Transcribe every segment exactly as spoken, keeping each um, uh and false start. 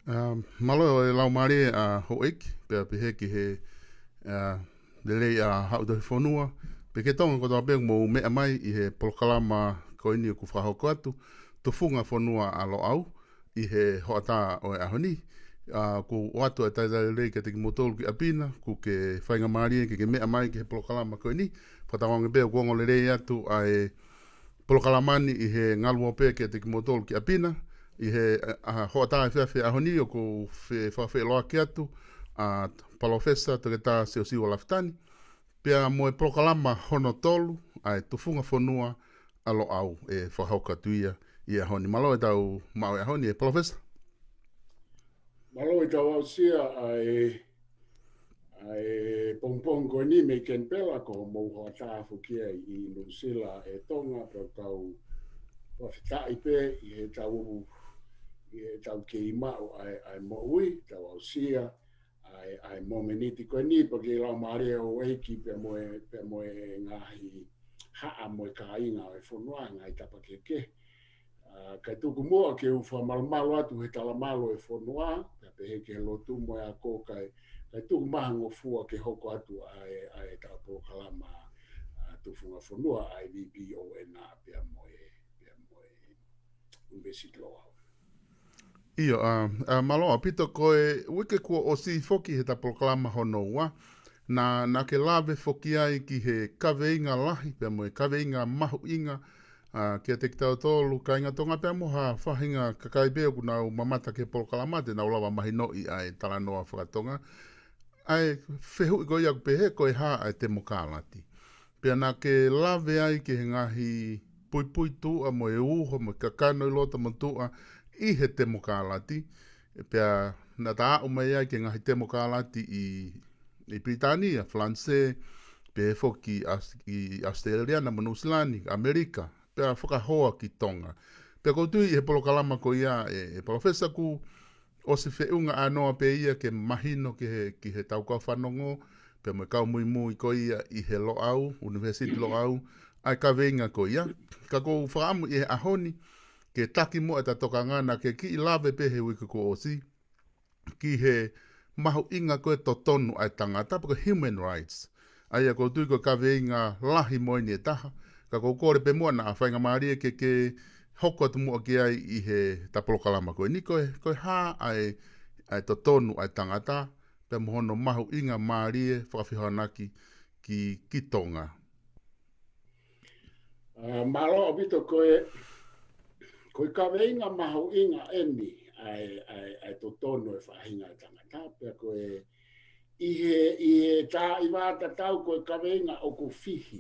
Mālō e laumālie ʻa houʻeiki, pea pehē ki he lelei ʻa Haʻu Tohi Fonua, pea ki he Tonga kotoa pē ʻoku mou meʻa mai ʻi he polokalama ko eni ʻoku fakahoko atu, Tufunga Fonua ʻa Loʻau, ʻi he hoʻatā ʻo e ʻaho ni. ʻOku ʻoatu e talitali lelei kiate kimoutolu ki ʻapi na, ʻoku ke faingamālie ke ke meʻa mai ki he polokalama ko eni. Fakatauange pē ʻoku ongo lelei atu ʻa e polokalama ni ʻi he ngaluope kiate kimoutolu ki ʻapi na, ʻi he hoʻatā efiafi ʻaho ni ʻoku ou fakafeʻiloaki atu ʻa Palōfesa Toketā Siosiua Lafitani, pea mo e polokalama hono tolu, ʻa e Tufunga Fonua ʻa Loʻau ʻe fakahoko atu ia ʻi he ʻaho ni. Mālō e tau maʻu e ʻaho ni, ʻe Palōfesa. Mālō e tau aʻusia ʻa e ʻa e pongipongi ko eni mei Kenipela, ko homou hoʻatā foki ia ʻi Nuʻusila ʻe Tonga, pea ʻoku tau fakafetaʻi pē ʻi he tau ʻi he tau kei maʻu ʻa e moʻui, tau aʻusia ʻa e momeniti ko eni, pea ke laumālie houʻeiki pea mo e pea mo e ngaahi haʻa mo e kāinga ʻo e fonua, ngaahi tapa kehekehe. Kae tuku muʻa ke u fakamalumalu atu he talamalu ʻo e fonua, pea pehē ki he lotu mo e ako, kae tuku mai ha ngofua ke hoko atu ʻa e tau polokalama Tufunga Fonua ʻa e VPON pea mo e pea mo e ʻUnivēsiti Loʻau. ʻIo, ʻa mālō ʻaupito. Ko e uike kuo ʻosi foki he tau polokalama hono ua, naʻa ke lave foki ai ki he kaveinga lahi pea mo e kaveinga mahuʻinga kiate kitautolu kāinga Tonga pea mo ha faʻahinga kakai pē ʻoku nau mamata ki he polokalama te nau lava mahinoʻi ʻa e talanoa fakatonga. ʻA e fehuʻi ko ia ʻoku pehē ko e hā ʻa e temokalati. Pea naʻa ke lave ai ki he ngaahi puipuituʻa mo e uho mo e kakano ʻi loto mo tuʻa ʻi he temokalati. Pea naʻa ta aʻu mai ai ki he ngaahi temokalati ʻi ʻi Pilitānia, Falanisē, pehē foki ʻi ʻAositelēlia mo Nuʻusila ni, ʻAmelika, pea fakahoa ki Tonga. Pea ʻoku ou tui ʻi he polokalama ko ia ʻe Palōfesa ʻoku ʻosi feʻunga ʻānoa pē ia ke mahino ki he ki he tau kau fanongo pea mo e kau muimui ko ia ʻi he Loʻau, ʻUnivēsiti Loʻau, ʻa e kaveinga ko ia. Ka ʻoku ou fakaʻamu ʻi he ʻaho ni ke taki muʻa ʻeta tokanga naʻa ke kiʻi lave pē he uike kuo ʻosi ki he mahuʻinga ko e totonu ʻa e tangata pe ko e human rights. ʻA ia ʻoku ou tui ko e kaveinga lahi mo eni ʻe taha, ka ʻoku ou kole pē muʻa naʻa faingamālie ke ke hoko atu muʻa ki ai ʻi he tau polokalama ko eni, ko e ko e hā ʻa e ʻa e totonu ʻa e tangata pea mo hono mahuʻinga mālie fakafehoanaki ki ki Tonga. Mālō ʻaupito. Ko e ko e kaveinga mahuʻinga eni ʻa e ʻa e ʻa e totonu e faʻahinga ʻa e tangata, pea ko e ʻi he ʻi he taimi tatau ko e kaveinga ʻoku fihi,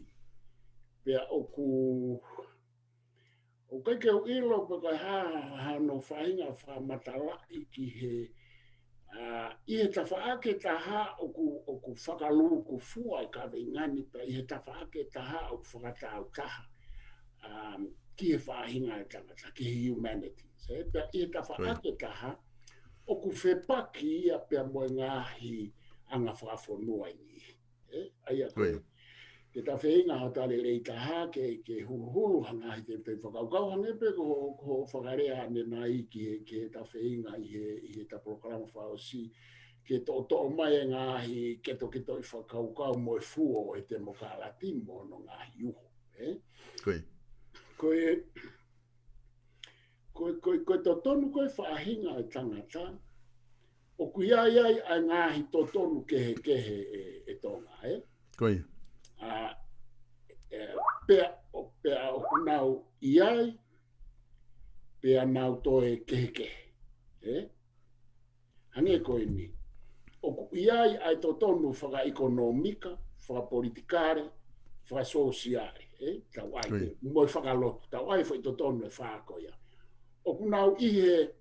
pea ʻoku ʻoku ʻikai ke u ʻilo pe ko e hā hano faʻahinga fakamatalaʻi ki he ʻi he tafaʻaki ʻe taha ʻoku ʻoku fakalūkufua e kaveinga ni, pea ʻi he tafaʻaki ʻe taha ʻoku fakatāutaha ki he faʻahinga ʻa e tangata, ki he humanity. Pea ʻi he tafaʻaki ʻe taha ʻoku fepaki ia pea mo e ngaahi anga fakafonua ʻi niʻihi. ʻA ia ko e ke ta feinga ha tali lelei taha ke ke huluhulu ha ngaahi tefitoʻi fakakaukau, hangē pē ko hoʻo fakalea ʻanenai ki he ke ta feinga ʻi he ʻi he ta polokalama fakaʻosi ke toʻotoʻo mai e ngaahi ketoketoʻi fakakaukau mo e fuo ʻo e temokalati mo hono ngaahi uho. Ko e ko e ko e ko e totonu ko e faʻahinga ʻa e tangata ʻoku ʻi ai ai ʻa e ngaahi totonu kehekehe ʻe ʻe Tonga, ē? Ko ia. ʻA ʻe pea ʻo pea ʻoku nau ʻi ai pea nau toe kehekehe, ē? Hangē ko eni ʻoku ʻi ai ʻa e totonu fakaʻekonōmika, fakapolitikale, fakasōsiale, ē? Tau ʻai mo e fakalotu, tau ʻai foʻi totonu ʻe fā ko ia. ʻOku nau ʻi he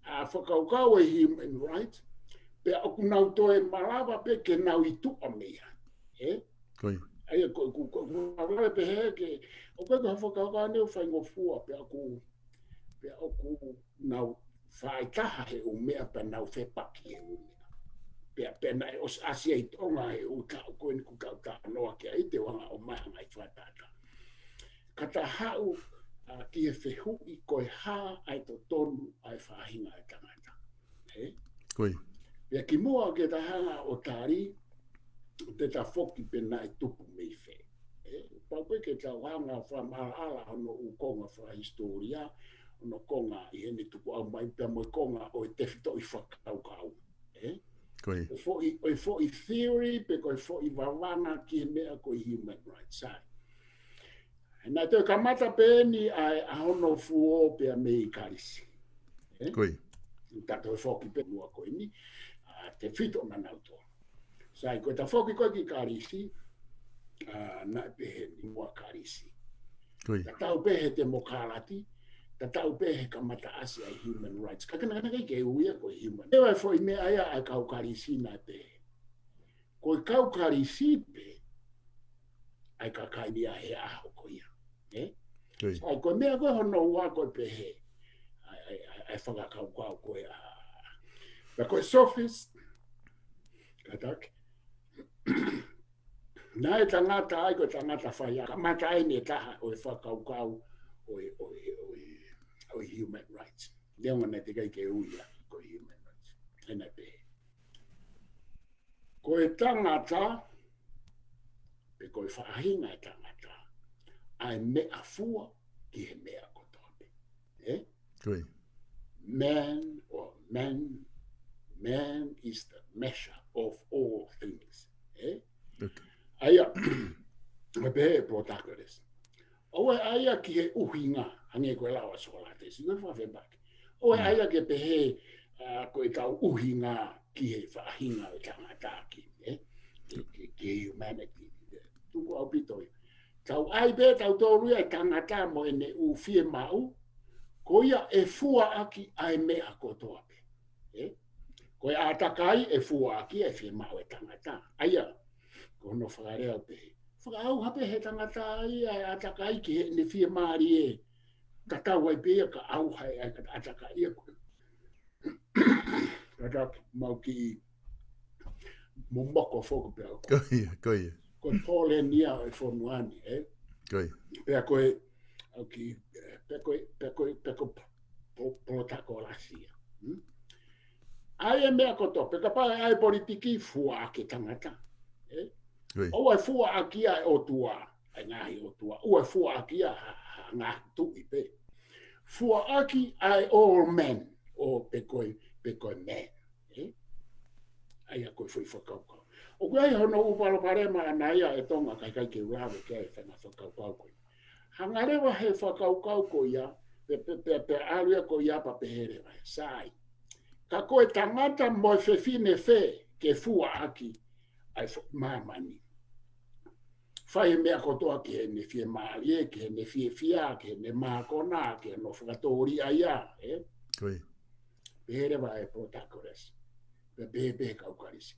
ʻa fakakaukau ʻe human rights, pea ʻoku nau toe malava pē ke nau ʻi tuʻa mei ai, ē? Ko ia. ʻA ia ko ʻoku ʻoku malava pē he ke ʻoku ʻikai ko ha fakakaukau ʻanenai ʻoku faingofua, pea ʻoku pea ʻoku nau fai taha he ʻū meʻa pea nau fepaki he ʻū meʻa. Pea pea naʻe ʻosi ʻasi ai Tonga he ʻū taʻu ko eni kuo tau talanoa ki ai, te u hanga ʻo ʻomai ha ngaahi fakatātā. Ka ta haʻu ki he fehuʻi ko e hā ʻa e totonu ʻa e faʻahinga ʻa e tangata. Ko ia. Pea kimuʻa ke ta hanga ʻo tali, te ta foki pe naʻe tupu mei fē. Pau pē ke ta hanga ʻo fakamaʻalaʻala hono ʻū konga fakahisitōlia, hono konga ʻi heʻene tupu ʻau mai pea mo e konga ʻo e tefitoʻi fakakaukau. Ko ia. ʻO e foʻi, ʻo e foʻi theory pe ko e foʻi vavanga ki he meʻa ko e human rights. Sai. Naʻe toe kamata pē eni ʻa e, ʻa hono fuo pea mei Kalisi. Ko ia. Ta toe foki pē muʻa ko eni, ʻa, tefito naʻa nau tō. Sai, ko e ta foki ko ē ki Kalisi, ʻa, naʻe pehē ni muʻa Kalisi. Ko ia. Tatau pē he temokalati, tatau pē he kamataʻasi ʻa e human rights. Ka naʻe ʻikai ke ui ia ko e human. ʻE ʻi ai e foʻi meʻa ia ʻa e kau Kalisi naʻe pehē. Ko e kau Kalisi pē, ʻa e kakai ia he ʻaho ko ia. Ko ia. Sai, ko e meʻa ko ē hono ua ko e pehē, ʻa e, ʻa e, ʻa e fakakaukau ko ē ʻa. Pea ko e sophist, kātaki. Naʻe tangata ai, ko e tangata fai ʻa, kamata ai ʻene taha ʻo e fakakaukau ʻo e, ʻo e, ʻo e, ʻo e human rights. Neongo naʻe teʻeki ai ke ui ia ko e human rights. He naʻe pehē. Ko e tangata, pe ko e faʻahinga ʻo e tangata, ʻa e meʻafua ki he meʻa kotoa pē. Ko ia. Man or man, man is the measure of all things. ʻA ia, ʻoku pehē ʻe Protagoras. ʻOua ʻe ʻai ia ki he ʻuhinga, hangē ko e lau ʻa Socrates, ʻoku fakafepaki. ʻOua ʻe ʻai ia ke pehē, ʻa, ko e tau ʻuhinga ki he faʻahinga ʻo e tangata ki, ʻe? Ki, ki, ki he humanity. Tuku ʻaupito ia. Tau ʻai pē, tautolu ia e tangata mo ʻene ʻū fiemaʻu, ko ia ʻe fuaʻaki ʻa e meʻa kotoa pē. Ko e ʻātakai ʻe fuaʻaki ʻa e fiemaʻu ʻa e tangata. ʻA ia, ko hono fakalea ʻo pehē. Fakaʻauha pē he tangata ia ʻa e ʻātakai ki heʻene fiemālie. Tatau ai pē ia ka ʻauha ʻa e ʻātakai ia ko. Kātaki mau kiʻi momoko foki pē au. Ko ia, ko ia. Ko e poleni ia ʻo e fonua ni, ʻe? Ko ia. Pea ko e, ʻoku, pea ko e, pea ko e, pea ko e po-, Protagoras ia. ʻA e meʻa kotoa, pea kapau ʻe ʻai politiki fuaʻaki e tangata. ʻOua ʻe fuaʻaki ia ʻa e ʻotua, ʻa e ngaahi ʻotua. ʻOua ʻe fuaʻaki ia ha, ha ngaahi tuʻi pē. Fuaʻaki ʻa e all men, ʻo pe ko e, pe ko e man. ʻA ia ko e foʻi fakakaukau. ʻOku ʻi ai hono ʻū palopalema ʻana ia ʻe Tonga ka ʻikai ke u lave ki ai he fakakaukau ko ia. Hanga leva he fakakaukau ko ia, pe, pe, pe, pe ʻalu ia ko ia pea pehē leva. Sai. Ka ko e tangata mo e fefine fē ke fuaʻaki ʻa e fo-, māmani. Fai e meʻa kotoa ki heʻene fiemālie, ki heʻene fiefia, ki heʻene mākona, ki hono fakatōliʻa ia, ʻe? Ko ia. Pehē leva ʻe Protagoras. Pea pehē pē he kau Kalisi.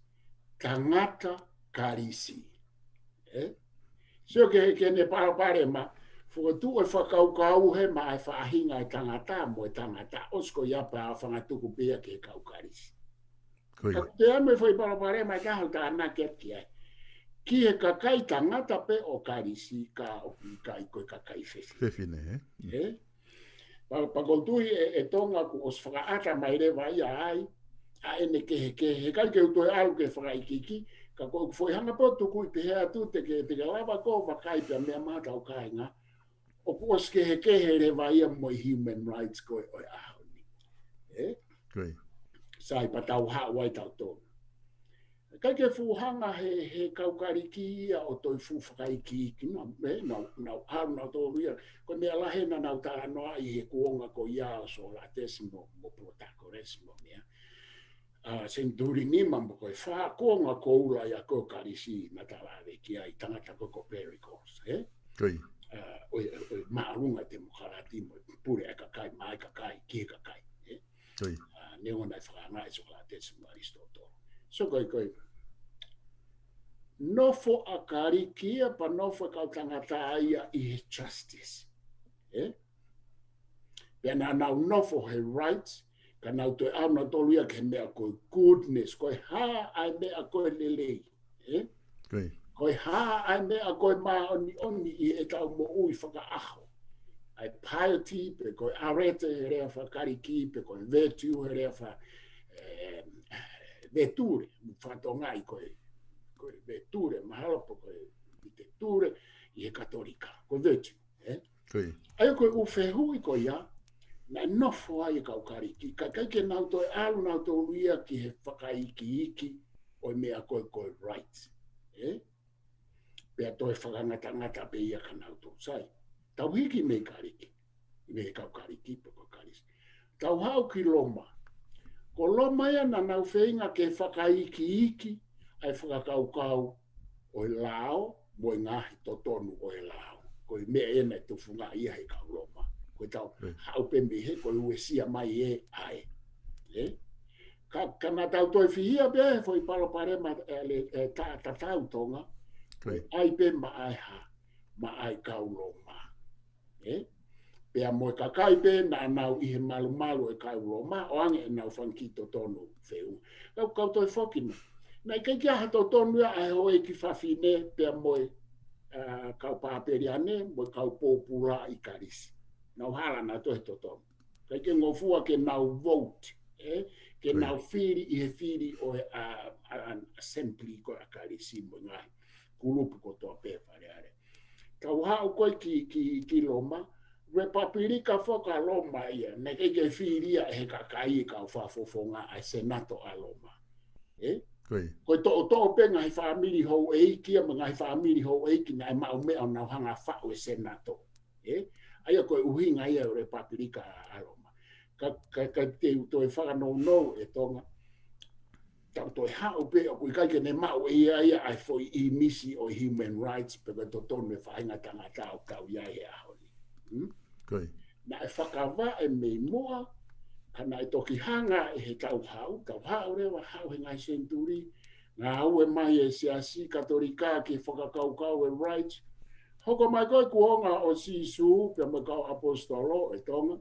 Tangata Kalisi. ʻE? Sio ki he, ki heʻene palopalema, fokotuʻu e fakakaukau he maʻa e faʻahinga ʻo e tangata mo e tangata, ʻosi ko ia pea fangatuku pē ia ki he kau Kalisi. Ko ia. Ka ʻoku ʻi ai mo e foʻi palopalema ʻe taha ʻoku tānaki atu ki ai. Ki he kakai tangata pē ʻo Kalisi ka ʻoku ʻikai ko e kakai fefine. Fefine, ʻe? ʻE? Pea, pea ʻoku ou tui ʻe, ʻe Tonga kuo ʻosi fakaʻata mai leva ia ai, ʻa ʻene kehekehe, he ʻikai ke u toe ʻalu ke fakaikiiki, ka ko e foʻi hanga pē ʻo tuku ʻi pehē atu te ke, te ke lava ko ē ʻo vakai pea meʻa maʻa hotau kāinga, ʻoku ʻosi kehekehe leva ia mo e human rights ko ē ʻo e ʻaho ni. ʻE? Ko ia. Sai pea tau haʻu ai tautolu. ʻIkai ke fuʻu hanga he, he kau Kalisi ia ʻo toe fuʻu fakaikiiki, nau, ʻe, nau, nau, ʻalu nautolu ia. Ko e meʻa lahi naʻa nau talanoaʻi he kuonga ko ia ʻo Socrates mo, mo Protagoras mo meʻa. ʻA, senituli nima mo ko e fā kuonga koula ia ko ē ʻo Kalisi naʻa ta lave ki ai, tangata ko ē ko Pericles, ʻe? Ko ia. ʻA, ʻo e, ʻo e māʻolunga temokalati mo e pule ʻa e kakai, maʻa e kakai, ki he kakai, ʻe? Ko ia. ʻA, neongo naʻe fakaangaʻi ʻe Socrates mo Aristotle. So ko e, ko e nofo ʻa Kalisi ia pea nofo e kau tangata ia ʻi he justice. ʻE? Pea naʻa nau nofo he rights, ka nau toe ʻalu nautolu ia ki he meʻa ko e goodness, ko e hā ʻa e meʻa ko e lelei. ʻE? Ko ia. Ko e hā ʻa e meʻa ko e māʻoniʻoni ʻi heʻetau moʻui fakaʻaho. ʻA e piety, pe ko e arete he lea faka-Kalisi, pe ko e virtue he lea faka-, ʻe, Veture, mo fakatonga ʻi ko e, ko e veture, mahalo pē ko e viteture, ʻi he Katolika, ko e virtue, ē? Ko ia. ʻA ia ko e ʻū fehuʻi ko ia, naʻe nofo ai e kau Kalisi, ka ʻikai ke nau toe ʻalu nautolu ia ki he fakaikiiki ʻo e meʻa ko e ko e rites, ē? Pea toe fakangatangata pē ia kia nautolu. Sai, tau hiki mei Kalisi, mei he kau Kalisi, pe ko Kalisi. Tau haʻu ki Loma. Ko Loma ia naʻa nau feinga ke fakaikiiki ʻa e fakakaukau ʻo e lao, mo e ngaahi totonu ʻo e lao. Ko e meʻa ia naʻe tufunga ia he kau Loma. Ko e tau Mm. haʻu pē mei he ko e uesia mai ē ʻa e. Ē? Ka, ka naʻa tau toe fihia pē he foʻi palopalema, ē, le, ē, ta, tatau Tonga. Ko ia. ʻAi pē maʻa e hā, maʻa e kau Loma. Ē? Pea mo e kakai pē naʻa nau ʻi he malumalu e kau Loma, ʻoange ʻenau fanga kiʻi totonu feʻunga. Kau, kau toe foki mai. Naʻe ʻikai ke ʻi ai ha totonu ia ʻa e houʻeiki fafine, pea mo e, ā, kau Papeliane, mo e kau pōpula ʻi Kalisi. Nau hala nautolu he totonu. ʻIkai ke ngofua ke nau vote, ē? Ke Ko ia. Nau fili ʻi he fili ʻo e, ā, ā, ā, assembly ko ē ʻa Kalisi mo e ngaahi kulupu kotoa pē Fale Alea. Tau haʻu ko ē ki, ki, ki Loma, Repapilika foki ʻa Loma ia, naʻe ʻikai ke fili ia ʻe he kakai e kau fakafofonga ʻa e Senato ʻa Loma. Ē? Ko ia. Ko e toʻotoʻo pē ngaahi fāmili houʻeiki ia, mo e ngaahi fāmili houʻeiki naʻe maʻu meʻa ʻo nau hanga faʻu e Senato. Ē? ʻA ia ko e ʻuhinga ia ʻo e Repapilika ʻa Loma. Ka, ka, ka te u toe fakanounou ē Tonga. Tau toe haʻu pē ʻoku ʻikai ke ne maʻu ʻe ia ia ʻa e foʻi ʻīmisi ʻo e human rights pe ko e totonu e faʻahinga tangata ʻoku tau ʻi ai he ʻaho ni. Hmm? Ko ia. Naʻe fakavaʻe mei muʻa, ka naʻe toki hanga ʻe he tau haʻu, tau haʻu leva, haʻu he ngaahi senituli, ngāue mai e Siasi Katolika ki he fakakaukau e rights. Hoko mai ko e kuonga ʻo Sīsū, pea mo e kau ʻaposetolo ē Tonga.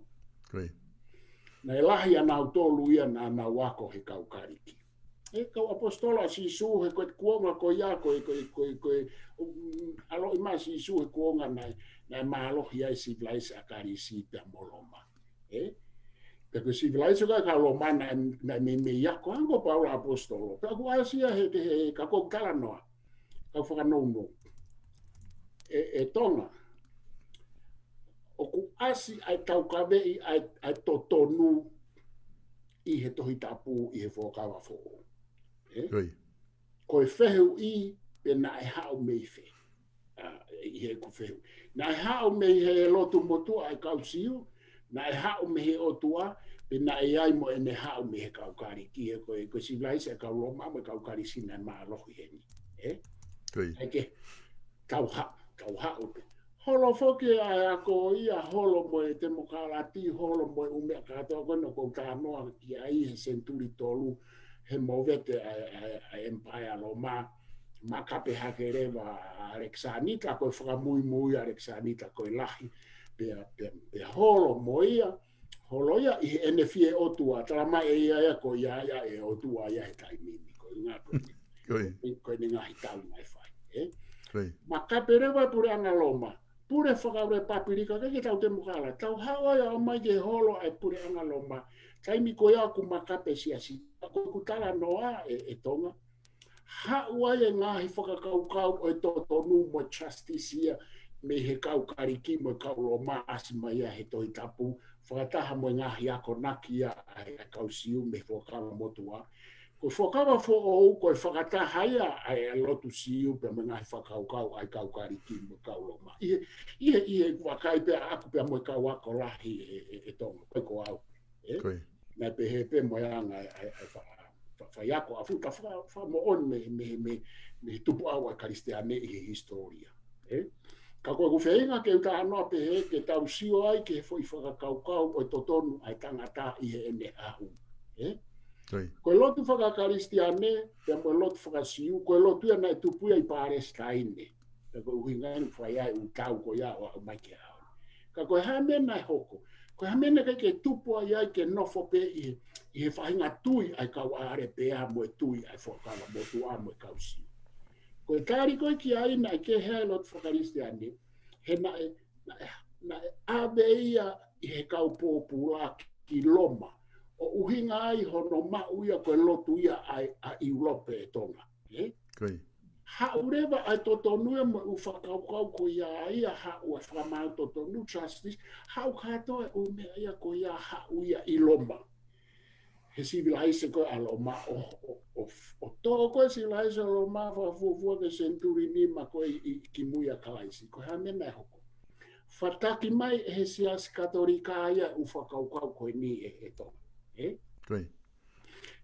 Ko ia. Naʻe lahi ʻa nautolu ia naʻa nau ako he kau Kalisi. E kau ʻaposetolo ʻa Sīsū he ko e kuonga ko ia ko e, ko e, ko e, ko e, um, ʻaloʻi mai Sīsū he kuonga naʻe, naʻe mālohi ai e sivilaise ʻa Kalisi pea mo Loma. Ē? Pea ko e sivilaise ko ē ʻa Loma naʻe, naʻe meimei ako ange ko Paula ʻaposetolo. Pea ʻoku ʻasi ia he, he, he ka ko e talanoa. Kau fakanounou. Ē, ē Tonga. ʻOku ʻasi ʻa e taukaveʻi ʻa e, ʻa e totonu ʻi he Tohi Tapu ʻi he Fuakava Foʻou. Ē? Ko ia. Ko e fehuʻi pe naʻe haʻu mei fē. Ā, ʻi heʻeku fehuʻi. Naʻe haʻu mei he lotu motuʻa ʻa e kau Siu, naʻe haʻu mei he ʻOtua, pe naʻe ʻi ai mo ʻene haʻu mei he kau Kalisi, he ko e, ko e sivilaise ʻa e kau Loma mo e kau Kalisi naʻe mālohi heni. Ē? Ko ia. ʻAi ke, tau haʻu, tau haʻu pē. Holo foki ʻa e ako ia, holo mo e temokalati, holo mo e ʻū meʻa kātoa ko ena ʻoku ou talanoa ki ai he senituli tolu, he movete ʻa e, ʻa e, ʻa e Empire Loma, makape hake leva ʻa ʻAlekisānita, ko e fakamuimui ʻa ʻAlekisānita ko e lahi, pea, pea, pea holo mo ia, holo ia ʻi heʻene fie ʻotua, tala mai ʻe ia ia ko ia ia e ʻotua ia he taimi ni, ko e ʻuhinga ko e, Ko ia. ko ʻene ngaahi tau naʻe fai, ē? Ko ia. Makape leva e puleʻanga Loma, pule fakalepapilika, ʻikai ke tau temokalati, tau haʻu ai ʻo ʻomai ke holo ʻa e puleʻanga Loma, taimi ko ia ʻoku makape siasi, ko ʻeku talanoa ē, ē Tonga. Haʻu ai e ngaahi fakakaukau ʻo e totonu mo e justice ia mei he kau Kalisi mo e kau Loma ʻasi mai ia he Tohi Tapu, fakataha mo e ngaahi akonaki ia ʻa e, ʻa e kau Siu mei he Fuakava Motuʻa. Ko e Fuakava Foʻou, ko e fakataha ia ʻa e lotu Siu pea mo e ngaahi fakakaukau ʻa e kau Kalisi mo e kau Loma. ʻI he, ʻi he, ʻi he vakai pea ʻaku pea mo e kau ako lahi ē, ē, ē Tonga, ko e ko au. Ē? Ko ia. Naʻe pehē pē mo e anga ʻa e, ʻa e fa-, fa-, faiako ʻa futa fa-, fakamoʻoni mei, mei, mei, mei he tupuʻanga ʻa e Kalisitiane ʻi he hisitōlia. Ē? Ka ko ʻeku feinga ke u talanoa pehē ke tau sio ai ki he foʻi fakakaukau ʻo e totonu ʻa e tangata ʻi heʻene ʻaʻu. Ē? Ko ia. Ko e lotu fakakalisitiane, pea mo e lotu fakasiu, ko e lotu ia naʻe tupu ia ʻi Palesitaine. Pea ko e ʻuhinga eni fai ai ʻū tau ko ia ʻo aʻu mai ki he ʻaho ni. Ka ko e hā e meʻa naʻe hoko. Ko e hā e meʻa naʻe ʻikai ke tupu ai ai ke nofo pē ʻi he, ʻi he faʻahinga tui ʻa e kau ʻAlepea mo e tui ʻa e Fuakava Motuʻa mo e kau Siu. Ko e tali ko ē ki ai naʻe kehe ai e lotu fakakalisitiane, he naʻe, naʻe, naʻe ʻave ia ʻe he kau pōpula ki Loma, ʻo ʻuhinga ai hono maʻu ia ko e lotu ia ʻa, ʻa ʻIulope ʻe Tonga. Ē? Haʻu leva ʻa e totonu ia mo e ʻū fakakaukau ko ia ia, haʻu ʻa e fakamaau totonu, justice, haʻu kātoa e ʻū meʻa ia ko ia, haʻu ia ʻi Loma. He sivilaise ko ē ʻa Loma ʻo, ʻo, ʻo, ʻo tō ko ē sivilaise ʻo Loma fakafuofua ki he senituli nima ko ē ʻi, ʻi, kimui ʻa Kalaisi. Ko e hā e meʻa naʻe hoko? Fataki mai ʻe he Siasi Katolika ia ʻū fakakaukau ko eni ʻe, ʻe Tonga. Ē?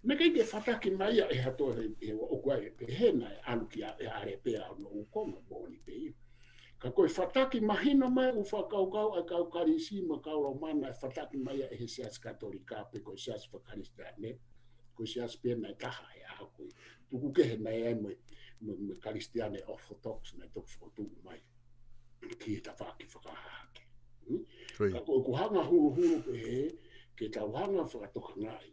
Naʻe ʻikai ke fataki mai ia ʻe ha toe he, he ʻoku ʻai pē he naʻe ʻalu ki ʻa, ʻe ʻAlepea ʻo no ʻū konga moʻoni pē ia. Ka ko e fataki mahino mai ʻū fakakaukau ʻa e kau Kalisi mo e kau Loma naʻe fataki mai ia ʻe he Siasi Katolika pe ko e Siasi faka-Kalisitiane. Ko e siasi pē naʻe taha he ʻaho ko ē. Tuku kehe naʻe ʻi ai mo e, mo e, mo e Kalisitiane Orthodox naʻe toki fokotuʻu mai ki he tafaʻaki fakahahake. Hmm? Ka ko ʻeku hanga huluhulu pē he, ke tau hanga fakatokangaʻi.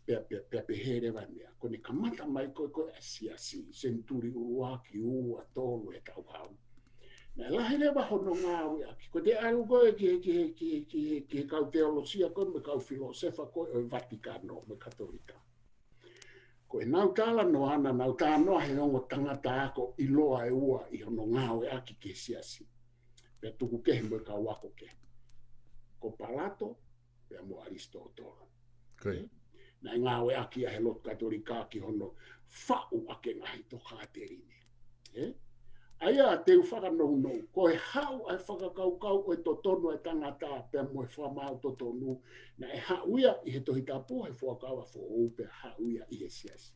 Pea, pea, pea pehē leva e meʻa. Ko ʻene kamata mai ko ē, ko ē ʻa e siasi, senituli ʻuluaki, ua, tolu ʻe tau hau. Naʻe lahi leva hono ngāueʻaki. Ko ʻete ʻalu ko ē ki he, ki he, ki he, ki he, ki he kau teolosia ko ē mo e kau filōsefa ko ē ʻo e Vatikano mo e Katolika. Ko ʻenau talanoa naʻa nau talanoa he ongo tangata ako ʻiloa ʻe ua ʻi hono ngāueʻaki ki he siasi. Pea tuku kehe mo e kau ako kehe. Ko Palato, pea mo ʻAlisitōtolo. Naʻe ngāueʻaki ia he lotu Katolika ki hono faʻu ʻaki e ngaahi tokāteline. Ē? ʻA ia te u fakanounou, ko e haʻu ʻa e fakakaukau ʻo e totonu ʻa e tangata pea mo e fakamaau totonu, naʻe haʻu ia ʻi he Tohi Tapu, he Fuakava Foʻou pea haʻu ia ʻi he siasi.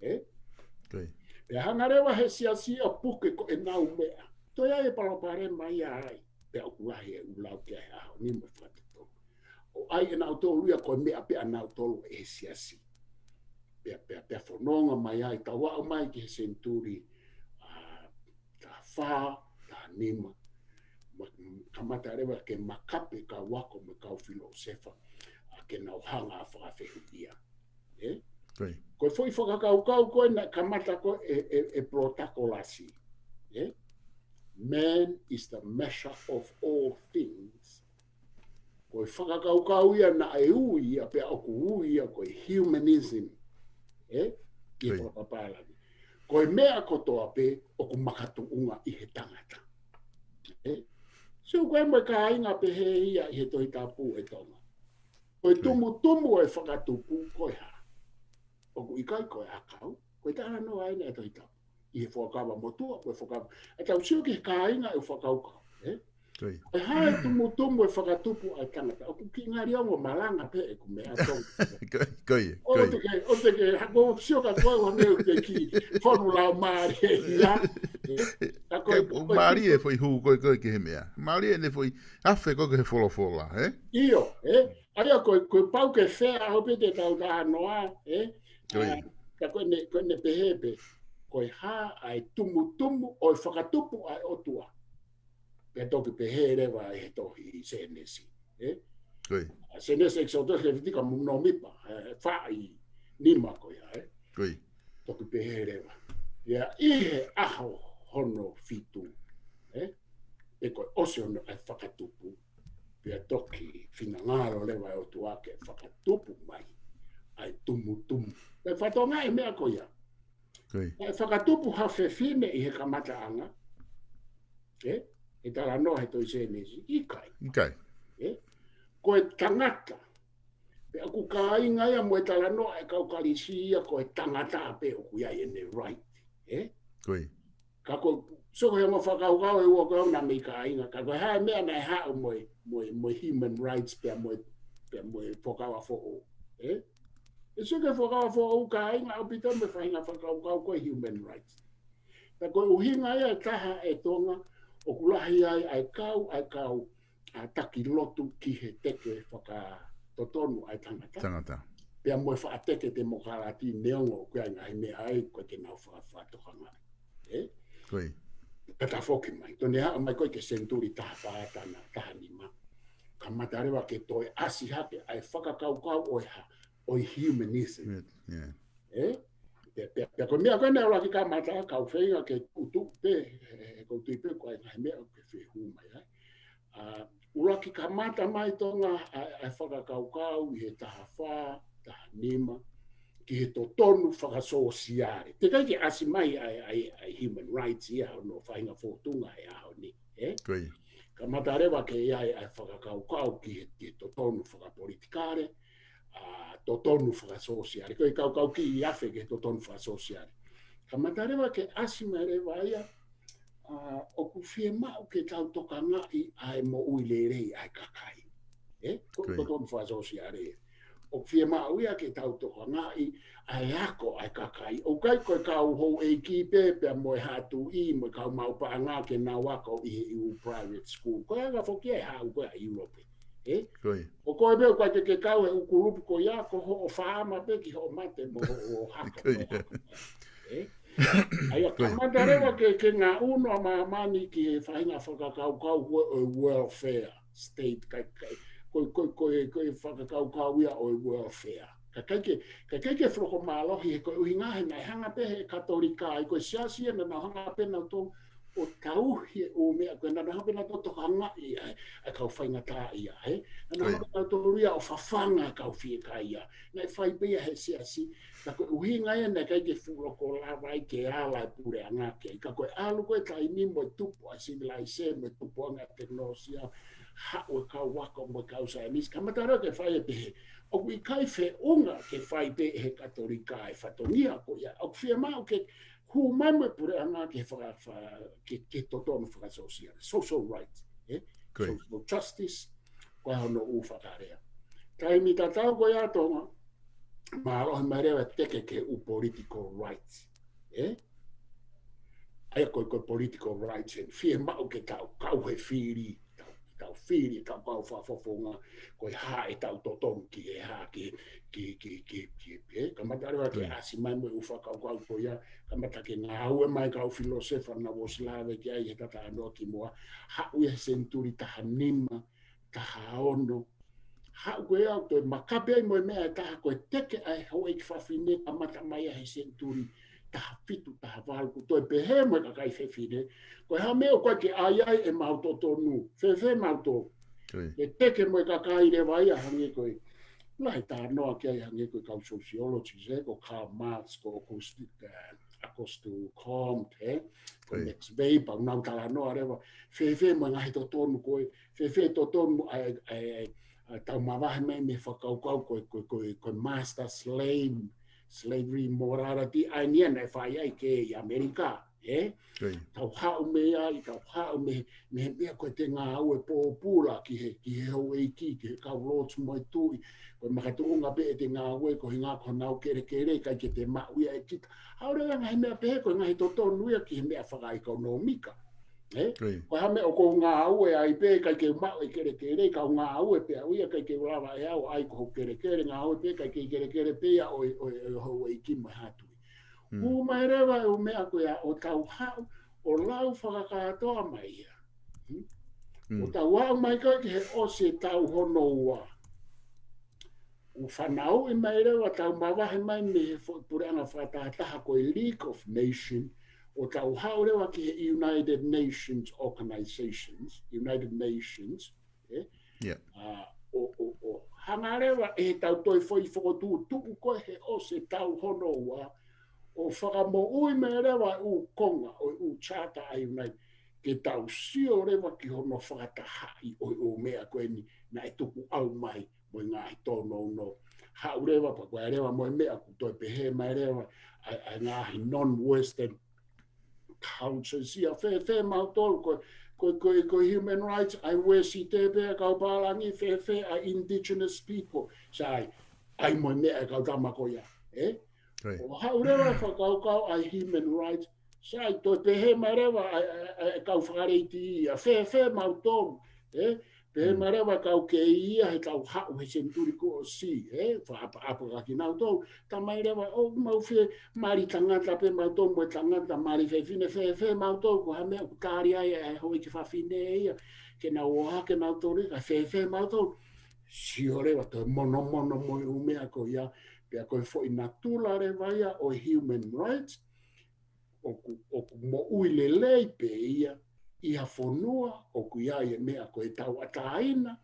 Ē? Pea hanga leva he siasi ʻo puke ko ʻenau meʻa. Toe ʻi ai e palopalema ia ai, pea ʻoku lahi e ʻū lau ki ai he ʻaho ni mo e fakatotonu. ʻO ʻai ʻenautolu ia ko e meʻa pē ʻanautolu ʻe he siasi. Pea, pea, pea fononga mai ai, tau aʻu mai ki he senituli, ʻa, taha fā, taha nima. Ma, kamata leva ke makape kau ako mo e kau filōsefa, ʻa, ke nau hanga ʻo fakafehuʻia. Ē? Ko e foʻi fakakaukau ko ē naʻe kamata ko ē ʻe, ʻe, ʻe Polotakolasi. Ē? Man is the measure of all things. Ko e fakakaukau ia naʻe ui ia pea ʻoku ui ia ko e humanism. Ē? ʻI he fakapālangi. Ko e meʻa kotoa pē ʻoku makatuʻunga ʻi he tangata. Ē? Sio ko ē mo e kāinga pehē ia ʻi he Tohi Tapu ʻe Tonga. Ko e tumutumu ʻo e fakatupu ko e hā? ʻOku ʻikai ko e ʻakau, ko e talanoa eni ʻa e Tohi Tapu. ʻI he Fuakava Motuʻa, ko e fuakava. ʻE tau sio ki he kāinga ʻo e fakakaukau, ē? Ko e hā e tumutumu ʻo e fakatupu ʻa e tangata? ʻOku kiʻi ngali ongo malanga pē ʻeku meʻa tau. ʻO te ke, ʻo te ke, ha ko sio ka ko e ua mea ʻo te ki fonu lau mālie ia. Ka ko e, ʻoku mālie e foʻi hū ko ē ko ē ki he meʻa. Mālie ʻene foʻi afe ko ē ki he folofola, ē? ʻIo, ē? ʻA ia ko e, ko e pau ke fea ʻaho pē te tau talanoa, ē? Ka ko ʻene, ko ʻene pehē pē. Ko e hā ʻa e tumutumu ʻo e fakatupu ʻa e ʻOtua? Pea toki pehē leva ʻi he tohi Sēnesi, ē? ʻA Sēnesi, ʻEkisoto, Levitiko mo Nōmipa, ē, fā ʻi he nima ko ia, ē? Toki pehē leva. Ia ʻi he ʻaho hono fitu, ē? ʻE ko e ʻosi hono ʻa e fakatupu, pea toki finangalo leva e ʻOtua ke fakatupu mai ʻa e tumutumu. Pea fatongia e meʻa ko ia. ʻE fakatupu ha fefine ʻi he kamataʻanga, ē? ʻE talanoa he tohi Sēnesi, ʻikai. Ē? Ko e tangata. Pea ʻoku kāinga ia mo e talanoa e kau Kalisi ia ko e tangata pē ʻoku ʻi ai ʻene right. Ē? Ka ko, so ko e ongo fakakaukau ʻe ua ko ē naʻa mei kāinga. Ka ko e hā e meʻa naʻe haʻu mo e, mo e, mo e human rights pea mo e, pea mo e Fuakava Foʻou. Ē? ʻE sio ki he Fuakava Foʻou, kāinga ʻaupito mo e faʻahinga fakakaukau ko e human rights. Pea ko e ʻuhinga ia ʻe taha ʻe Tonga, ʻoku lahi ai ʻa e kau, ʻa e kau, ʻa e taki lotu ki he teke fakatotonu ʻa e tangata. Pea mo e faʻa teke temokalati neongo ʻoku ʻi ai e ngaahi meʻa ai ko ē ke nau fa-, fakatokangaʻi. Ē? Ka tafoki mai. Tone haʻu mai ko ē ki he senituli taha fā, taha nima. Kamata leva ke toe ʻasi hake ʻa e fakakaukau ʻo e hā, ʻo e humanism. Ē? Pea, pea, pea ko e meʻa ko ē naʻe ʻuluaki kamata, kau feinga ke tuʻutuʻu pē, ē, ʻoku ou tui pē ko e ngaahi meʻa ʻoku ke fehū mai ai. ʻA, ʻUluaki kamata mai Tonga ʻa e fakakaukau ʻi he taha fā, taha nima, ki he totonu fakasōsiale. Teʻeki ai ke ʻasi mai ʻa e, ʻa e, ʻa e human rights ia hono faʻahinga fōtunga he ʻaho ni, ē? Kamata leva ke ʻi ai ʻa e fakakaukau ki he, ki he totonu fakapolitikale, ʻa totonu fakasōsiale. Ko e kaukau ki afe ki he totonu fakasōsiale. Kamata leva ke ʻasi mai leva ia, ʻa, ʻoku fiemaʻu ke tau tokangaʻi ʻa e moʻui lelei ʻa e kakai. Ē? Ko, totonu fakasōsiale. ʻOku fiemaʻu ia ke tau tokangaʻi ʻa e ako ʻa e kakai. ʻOku ʻikai ko e kau houʻeiki pē pea mo e haʻa tuʻi, mo e kau maʻu paʻanga ke nau ako ʻi he ʻū private school. Ko e anga foki ʻa e haʻu ko ē ʻa ʻIulope. Ē? ʻO koe pē ʻoku ʻikai ke ke kau he ʻū kulupu ko ia, ko hoʻo faama pē ki hoʻo mate mo hoʻo hako. Ē? ʻA ia kamata leva ke, ke ngaʻunu ʻa māmani ki he faʻahinga fakakaukau ko ē ʻo e welfare state, kai, kai, ko, ko, ko, ko e fakakaukau ia ʻo e welfare. Ka ʻikai ke, ka ʻikai ke fuʻu loko mālohi he ko e ʻuhinga he naʻe hanga pē he Katolika, ʻa ia ko e siasi ia naʻa nau hanga pē nautolu ʻo tauhi e ʻū meʻa ko ē, naʻa nau hanga pē nautolu ʻo tokangaʻi ʻa e, ʻa e kau faingataʻaʻia, ē? Naʻa nau hanga pē nautolu ia ʻo fafanga e kau fiekaia. Naʻe fai pē ia he siasi, ka ko e ʻuhinga ia naʻe ʻikai ke fuʻu loko lava ai ke ala e puleʻanga ki ai. Ka ko e ʻalu ko ē taimi mo e tupu ʻa e sivilaise, mo e tupuʻanga ʻa e tekinolosia, haʻu e kau ako mo e kau saienisi, kamata leva ke fai e pehē. ʻOku ʻikai feʻunga ke fai pē ʻe he Katolika e fatongia ko ia. ʻOku fiemaʻu ke hū mai mo e puleʻanga ke faka-, fa-, ke, ke totonu fakasōsiale. Social rights, ē? Social justice, ko hono ʻū fakalea. Taimi tatau ko ia Tonga, mālohi mai leva teke ki he ʻū political rights. Ē? ʻA ia ko e, ko e political rights, ē, fiemaʻu ke tau kau he fili, tau, tau fili, tau kau fakafofonga, ko e hā ʻetau totonu ki he hā, ki, ki, ki, ki, ki, ē? Kamata leva ke ʻasi mai mo e ʻū fakakaukau ko ia, kamata ke ngāue mai kau filōsefa naʻa ku ʻosi lave ki ai he talanoa kimuʻa, haʻu ia he senituli taha nima, taha ono. Haʻu ko ia ʻo toe makape ai mo e meʻa ʻe taha ko e teke ʻa e houʻeiki fafine kamata mai ʻa he senituli taha fitu, taha valu, kuo toe pehē mo e kakai fefine. Ko e hā e meʻa ʻoku ʻikai ke ʻai ai ʻemau totonu. Fēfē mautolu. Ke teke mo e kakai leva ia hangē ko e. Lahi talanoa ki ai hangē ko e kau sociologists, ē, ko Karl Marx, ko Auguste, ē, Auguste Comte, ē, ko Max Weber, ʻoku nau talanoa leva. Fēfē mo e ngaahi totonu ko ē, fēfē totonu ʻa e, ʻa e, ʻa e, ʻa e tau mavahe mai mei he fakakaukau ko e, ko e, ko e, ko e master slave, slavery morality, ʻa eni ia naʻe fai ai ki he ʻAmelika, ē? Tau haʻu mei ai, tau haʻu mei, mei he meʻa ko e te ngāue pōpula ki he, ki he houʻeiki, ki he kau lōtu mo e tuʻi, ko e makatuʻunga pē ʻete ngāue, ko e ʻuhinga ko honau kelekele, ʻikai ke te maʻu ia ʻe kita. Haʻu leva ngaahi meʻa pehē, ko e ngaahi totonu ia ki he meʻa fakaʻekonōmika. Ē? Ko e hā e meʻa ʻoku ou ngāue ai pē, ʻikai ke u maʻu e kelekele, ka u ngāue pē au ia, ʻikai ke u lava ʻe au ʻai ko hoku kelekele, ngāue pē, ʻikai ke kelekele pē ia ʻo e, ʻo e, ʻo e houʻeiki mo e haʻa tuʻi. Hū mai leva e ʻū meʻa ko ia ʻo tau haʻu, ʻo lau fakakātoa mai ia. ʻO tau aʻu mai ko ē ki he ʻosi e tau hono ua. ʻO fanauʻi mai leva tau mavahe mai mei he fo-, puleʻanga fakatahataha ko e League of Nations, ʻo tau haʻu leva ki he United Nations Organizations, United Nations, ē? ʻA, ʻo, ʻo, ʻo hanga leva ʻe he tau toe foʻi fokotuʻutuʻu ko ē he ʻosi e tau hono ua, ʻo fakamoʻui mai leva e ʻū konga ʻo e ʻū charter ʻa e United, ke tau sio leva ki hono fakatahaʻi ʻo e ʻū meʻa ko eni naʻe tukuʻau mai mo e ngaahi tōnounou. Haʻu leva pea ko e leva mo e meʻa ʻoku toe pehē mai leva ʻa e, ʻa e ngaahi non-Western cultures ia, fēfē mautolu ko e, ko e, ko e, ko e human rights ʻa e Uēsite pea kau pālangi, fēfē ʻa e indigenous people, sai, ʻai mo e meʻa e kau tama ko ia, ē? ʻO haʻu leva e fakakaukau ʻa e human rights, sai, toe pehē mai leva ʻa e, ʻa e, ʻa e kau fakaleiti ia, fēfē mautolu, ē? Pehē mai leva e kau kei ia he tau haʻu he senituli kuo ʻosi, ē? Fakaʻapaʻapa kia kinautolu. Talamai leva, ʻoku mau fie mali tangata pē mautolu mo e tangata, mali fefine, fēfē mautolu, ko e hā e meʻa ʻoku tali ai ʻe he houʻeiki fafine ia ke nau ō hake mautolu, ka fēfē mautolu. Sio leva toe monomono mo e ʻū meʻa ko ia, pea ko e foʻi natula leva ia ʻo e human rights, ʻoku, ʻoku moʻui lelei pē ia ʻi ha fonua ʻoku ʻi ai e meʻa ko e tauʻatāina,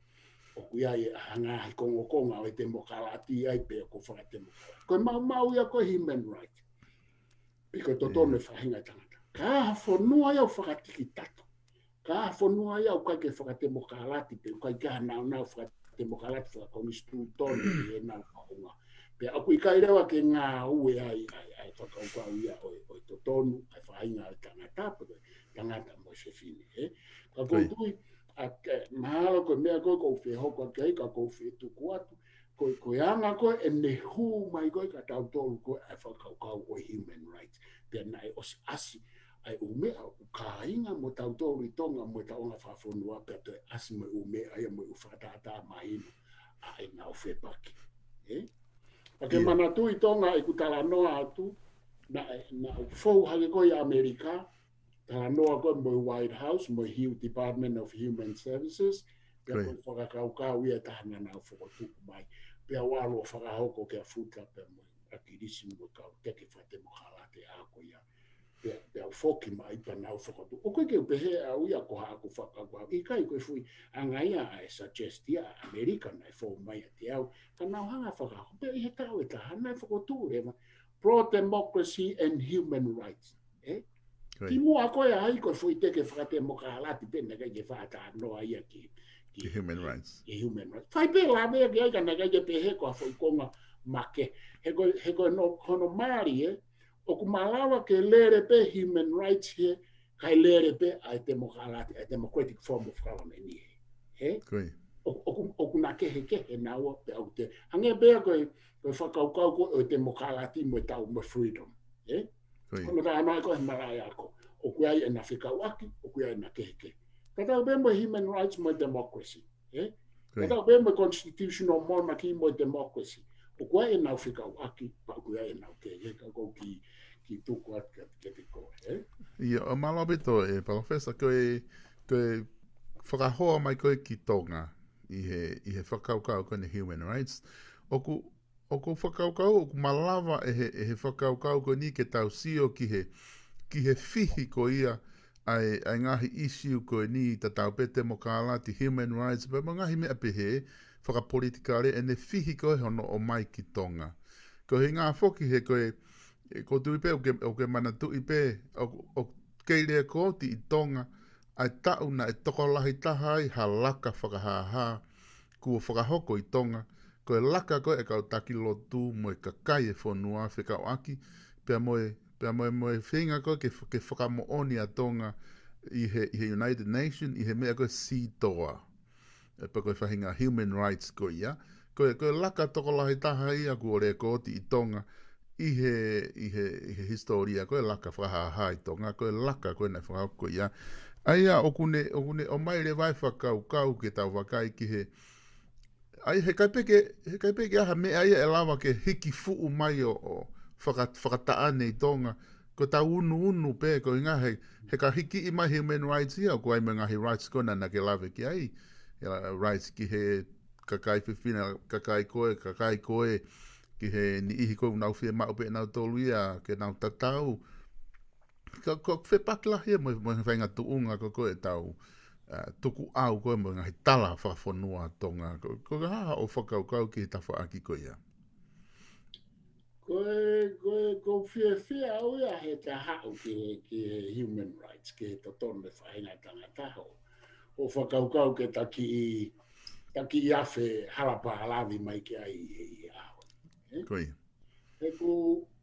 ʻoku ʻi ai e ngaahi kongokonga ʻo e temokalati ai pe ʻoku fakatemokalati. Ko e maumau ia ko e human rights. Pe ko e totonu e faʻahinga tangata. Ka ha fonua ia ʻoku fakatikitata. Ka ha fonua ia ʻoku ʻikai ke fakatemokalati pe ʻoku ʻikai ke ha naunau fakatemokalati fakakonisitūtone ʻi heʻenau faʻunga. Pea ʻoku ʻikai leva ke ngāue ai, ai, ai fakakaukau ia ʻo, ʻo e totonu, ʻa e faʻahinga ʻo e tangata, pe ko e tangata mo e fefine, ē? Ka ʻoku ou tui, ʻa, ke, mahalo ko e meʻa ko ē ʻoku ou fie hoko atu ki ai, ka ʻoku ou fie tuku atu, ko e, ko e anga ko ē ʻene hū mai ko ē kia tautolu ko ē ʻa e fakakaukau ʻo e human rights. Pea naʻe ʻosi ʻasi ʻa e ʻū meʻa ʻoku kāinga mo tautolu ʻi Tonga mo e tauʻanga fakafonua pea toe ʻasi mo e ʻū meʻa ia mo e ʻū fakatātā mahino ʻa ʻenau fepaki. Ē? Pea ke manatuʻi Tonga ʻeku talanoa atu, naʻe, naʻe fou hake ko ē ʻi ʻAmelika, talanoa ko ē mo e White House, mo e Hu-, Department of Human Services, pea ko e fakakaukau ia ʻe taha naʻa nau fokotuʻu mai. Pea u ʻalu ʻo fakahoko kia Futa, pea mo ʻAkilisi mo e kau teke fakatemokalati ko ia. Pea, pea u foki mai pea nau fokotuʻu. ʻOku ʻikai ke u pehē au ia ko haʻaku fakakaukau. ʻIkai, ko e foʻi anga ia ʻa e suggest ia ʻa ʻAmelika naʻe fou mai ʻiate au. Ka nau hanga fakahoko. Pea ʻi he taʻu ʻe taha, naʻe fokotuʻu leva pro-democracy and human rights. Ē? Kimuʻa ko ē ai ko e foʻi teke fakatemokalati pē naʻe ʻikai ke fakatalanoa ia ki, ki human rights. Ki human rights. Fai pē lave ia ki ai ka naʻe ʻikai ke pehē ko ha foʻi konga makehe. He ko e, he ko e no, hono mali ē, ʻoku malava ke lele pē human rights hē, kae lele pē ʻa e temokalati, ʻa e democratic form of government hē. Ē? ʻOku, ʻoku, ʻoku na kehekehe naua pē au te. Hangē pē ko e, ko e fakakaukau ko ē ʻo e temokalati mo e tau mo e freedom. Ē? Ko e. Ko e talanoa ko ē he malaʻe ako. ʻOku ʻi ai ʻena fekauʻaki, ʻoku ʻi ai ʻena kehekehe. Tatau pē mo e human rights mo e democracy. Ē? Tatau pē mo e constitutional monarchy mo e democracy. ʻOku ʻi ai ʻenau fekauʻaki, pea ʻoku ʻi ai ʻenau kehekehe ka ʻoku ou kiʻi, kiʻi tuku atu kiate, kiate koe, ē? ʻIo, ʻo mālō ʻaupito ē, Palōfesa, ko e, ko e fakahoa mai ko ē ki Tonga, ʻi he, ʻi he fakakaukau ko eni human rights. ʻOku, ʻoku ou fakakaukau, ʻoku malava ʻe he, ʻe he fakakaukau ko eni ke tau sio ki he, ki he fihi ko ia ʻa e, ʻa e ngaahi ʻisiu ko eni tatau pē temokalati, human rights, pea mo e ngaahi meʻa pehē, fakapolitikale, ʻene fihi ko ē hono ʻomai ki Tonga. Ko e ʻuhinga foki he ko e, ē, ʻoku ou tui pē, ʻoku ke, ʻoku ke manatuʻi pē, ʻoku, ʻoku kei lēkooti ʻi Tonga, ʻa e taʻu naʻe tokolahi taha ai ha laka fakahāhā, kuo fakahoko ʻi Tonga, ko e laka ko ē ʻa e kau taki lotu mo e kakai e fonua fekauʻaki, pea mo e, pea mo e, mo e feinga ko ē ke, ke fakamoʻoni ʻa Tonga ʻi he, ʻi he United Nations, ʻi he meʻa ko e CEDAW. Ē, pea ko e faʻahinga human rights ko ia. Ko e, ko e laka tokolahi taha ia kuo lēkooti ʻi Tonga, ʻi he, ʻi he, ʻi he hisitōlia, ko e laka fakahāhā ʻi Tonga, ko e laka ko ē naʻe fakahoko ia. ʻA ia, ʻoku ne, ʻoku ne ʻomai leva e fakakaukau ke tau vakai ki he, ʻa ia, heʻikai pē ke, heʻikai pē ke ʻi ai ha meʻa ia ʻe lava ke hiki fuʻu mai ʻo, ʻo faka-, fakataʻane ʻi Tonga, ko ʻetau unuunu pē, ko e ʻuhinga he, he ka hikiʻi mai human rights ia, ʻoku ʻi ai mo e ngaahi rights ko ena naʻa ke lave ki ai, ʻa e rights ki he kakai fefine, kakai ko ē, kakai ko ē, ki he niʻihi ko ē ʻoku nau fiemaʻu pē ʻenautolu ia, ke nau tatau. Ka, ko e fepaki lahi ia mo, mo e faʻahinga tuʻunga ko ē ʻoku tau, ā, tukuʻau ko ē mo e ngaahi tala fakafonua Tonga. Ko, ko e hā hoʻo fakakaukau ki he tafaʻaki ko ia? Ko e, ko e, ʻoku ou fiefia au ia he ta haʻu ki he, ki he human rights, ki he totonu e faʻahinga tangata, hoʻo, hoʻo fakakaukau ke ta kiʻi, ta kiʻi afe hala pālavi mai ki ai ʻi he, ʻi he ʻaho. Ē? Ko ia. He ko,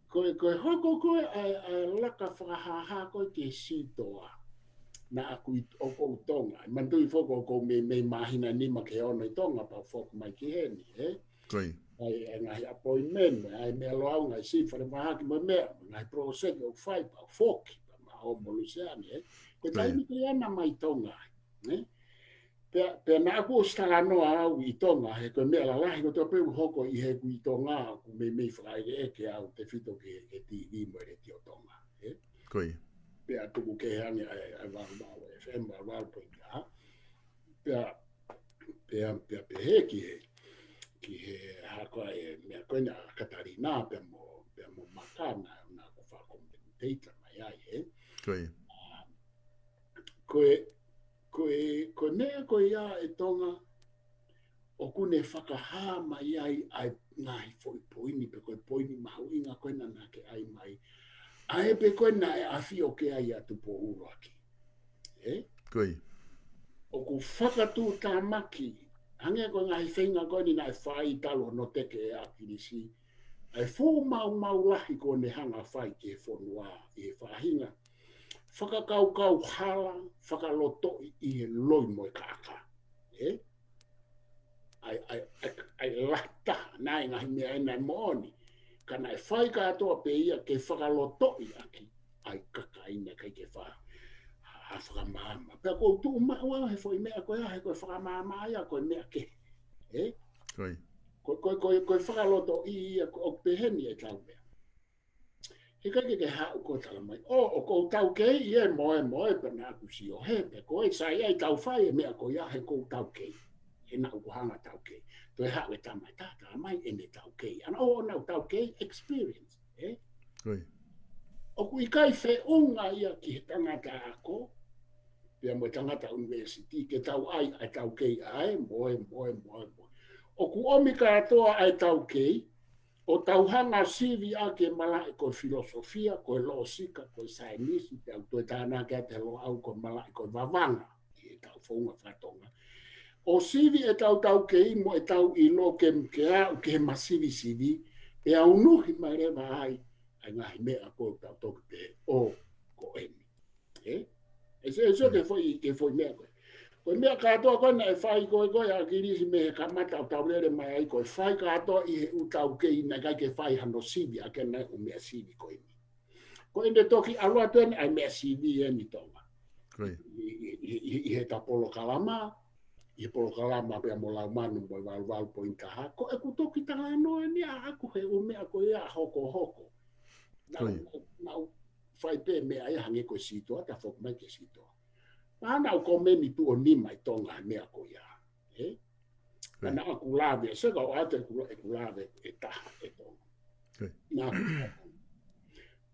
ko e, ko e hoko ko ē ʻa e, ʻa e laka fakahāhā ko ē ki he CEDAW. Naʻa ku ʻi, ʻoku ou ʻi Tonga. Manatuʻi foki ʻoku ou mei, mei māhina nima ki he ono ʻi Tonga pea u foki mai ki heni, ē? Ko ia. ʻAi e ngaahi appointment, ʻai meʻa loa au, ngaahi siʻi falemahaki mo e meʻa, ngaahi project ʻoku fai pea u foki, pea ma o mo Luseane, ē? Ko e taimi ko ia naʻa ma ʻi Tonga, ē? Pea, pea naʻa ku ʻosi talanoa au ʻi Tonga, he ko e meʻa lalahi ko ē pē ʻoku hoko ʻi heʻeku ʻi Tonga, ʻoku meimei fakaʻekeʻeke au tefito ki he, ki he TV mo e Letiō Tonga, ē? Ko ia. Pea tuku kehe ange ʻa e, ʻa e valu valu FM, valu valu poini taha. Pea, pea, pea pehē ki he, ki he hako ʻa e meʻa ko ena ʻa Katalina, pea mo, pea mo Maka naʻa, naʻa ku fakakomeniteita mai ai, ē? Ko ia. Ā, Ko e, ko e, ko e meʻa ko ia ʻe Tonga, ʻoku ne fakahā mai ai ʻa e ngaahi foʻi poini pe ko e poini mahuʻinga ko ena naʻa ke ʻai mai. ʻA e pe ko ena ʻe ʻafio ki ai ʻa Tupou ʻUluaki. Ē? Ko ia. ʻOku fakatuʻutāmaki, hangē ko e ngaahi feinga ko eni naʻe fai talu hono teke ʻe ʻAkilisi, ʻa e fuʻu maumau lahi ko ʻene hanga fai ki he fonua ʻi he faʻahinga fakakaukau hala, fakalotoʻi ʻi he loi mo e kākā. Ē? ʻA e, ʻa e, ʻa e, ʻa e lahi taha, naʻe ngaahi meʻa ena ʻe moʻoni. Ka naʻe fai kātoa pē ia ke fakalotoʻi ʻaki ʻa e kakai naʻe ʻikai ke fa-, ha fakamaama. Pea ʻoku ou tuʻu maʻu au he foʻi meʻa ko ia, he ko e fakamaama ia ko e meʻa kehe. Ē? Ko ia. Ko, ko, ko, ko e fakalotoʻi ia, ko, ʻoku pehē ni ʻetau meʻa. He ʻikai ke ke haʻu ko e tala mai, ʻo, ʻoku ou taukei, ʻio, moe, moe, pea naʻa ku sio hē, pea ko e sai ai tau fai e meʻa ko ia he ʻoku ou taukei. He naʻa ku hanga taukei. Toe haʻu e tama ʻe taha, tala mai ʻene taukei. ʻAna ʻo, ʻo naʻa ku taukei, experience, ē? Ko ia. ʻOku ʻikai feʻunga ia ki he tangata ako, pea mo e tangata university, ke tau ʻai ʻa e taukei ʻa e, moe, moe, moe, moe. ʻOku ʻomi kātoa ʻa e taukei, ʻo tau hanga sivi ʻaki e malaʻe ko e filosofia, ko e lōsika, ko e saienisi, pea u toe tānaki atu he Loʻau ko e malaʻe ko e vavanga, ʻi heʻetau founga faka-Tonga. ʻO sivi ʻetau taukei mo ʻetau ʻilo ke, ke aʻu ki he masivisivi, pea unuhi mai leva ai, ʻa e ngaahi meʻa ko ē ʻoku tau toki pehē, ʻo, ko eni. Ē? ʻE sio, ʻe sio ki he foʻi, ki he foʻi meʻa ko ē. Ko e meʻa kātoa ko ē naʻe fai ko ē ko ē ʻe ʻAkilisi mei he kamata ʻo tau lele mai ai, ko e fai kātoa ʻi he ʻū taukei, naʻe ʻikai ke fai hano sivi ʻaki ʻa e ʻū meʻa sivi ko eni. Ko ʻene toki ʻalu atu eni ʻa e meʻa sivi eni Tonga. Ko ia. ʻI, ʻi, ʻi, ʻi, ʻi heʻeta polokalama, ʻi he polokalama pea mo Laumanu mo e valu valu poini taha, ko ʻeku toki talanoa eni ʻaʻaku he ʻū meʻa ko ia hokohoko. Naʻa, ko ia, naʻa, naʻa ku fai pē meʻa ia hangē ko e sitoa, ta foki mai ki he sitoa. Pea naʻa ku komeni tuʻo nima ʻi Tonga he meʻa ko ia. Ē? Ko ia. Naʻa ku lave, se ka ʻoatu ʻeku, ʻeku lave ʻe taha ʻe Tonga. Ko ia. Naʻa ku,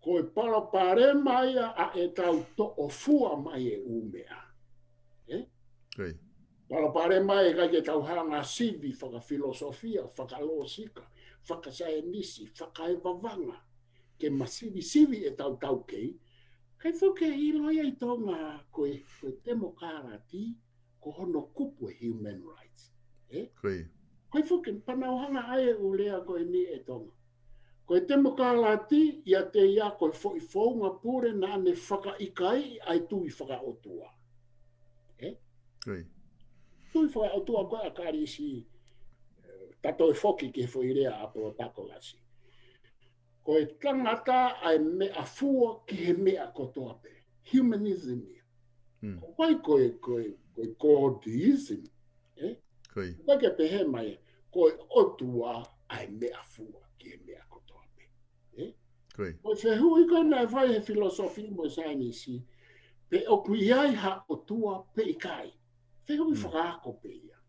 ko e palopalema ia ʻa ʻetau toʻo fua mai e ʻū meʻa. Ē? Ko ia. Palopalema ia ʻikai ke tau hanga sivi fakafilosofia, fakalōsika, fakasaienisi, fakaevavanga, ke masivisivi ʻetau taukei, kae foki ke ʻilo ia ʻi Tonga ko e, ko e temokalati, ko hono kupu e human rights. Ē? Ko ia. Ko e foki, pea naʻa ku hanga ʻai e ʻū lea ko eni ʻe Tonga. Ko e temokalati, ʻiate ia ko e foʻi founga pule naʻa ne fakaʻikaiʻi ʻa e tui fakaʻotua. Ē? Ko ia. Tui fakaʻotua ko ē ʻa ʻAkilisi, ē, ta toe foki ki he foʻi lea ʻa Polotakolasi. Ko e tangata ʻa e meʻafua ki he meʻa kotoa pē. Humanism ia. Mm. ʻOku ʻikai ko e, ko e, ko e Godism. Ē? Ko ia. ʻOku ʻikai ke pehē mai, ko e ʻOtua ʻa e meʻafua ki he meʻa kotoa pē. Ē? Ko ia. Ko e fehuʻi ko ē naʻe fai he filosofia mo e saienisi, pe ʻoku ʻi ai ha ʻOtua pe ʻikai. Fehuʻi, mm, fakaako pē ia.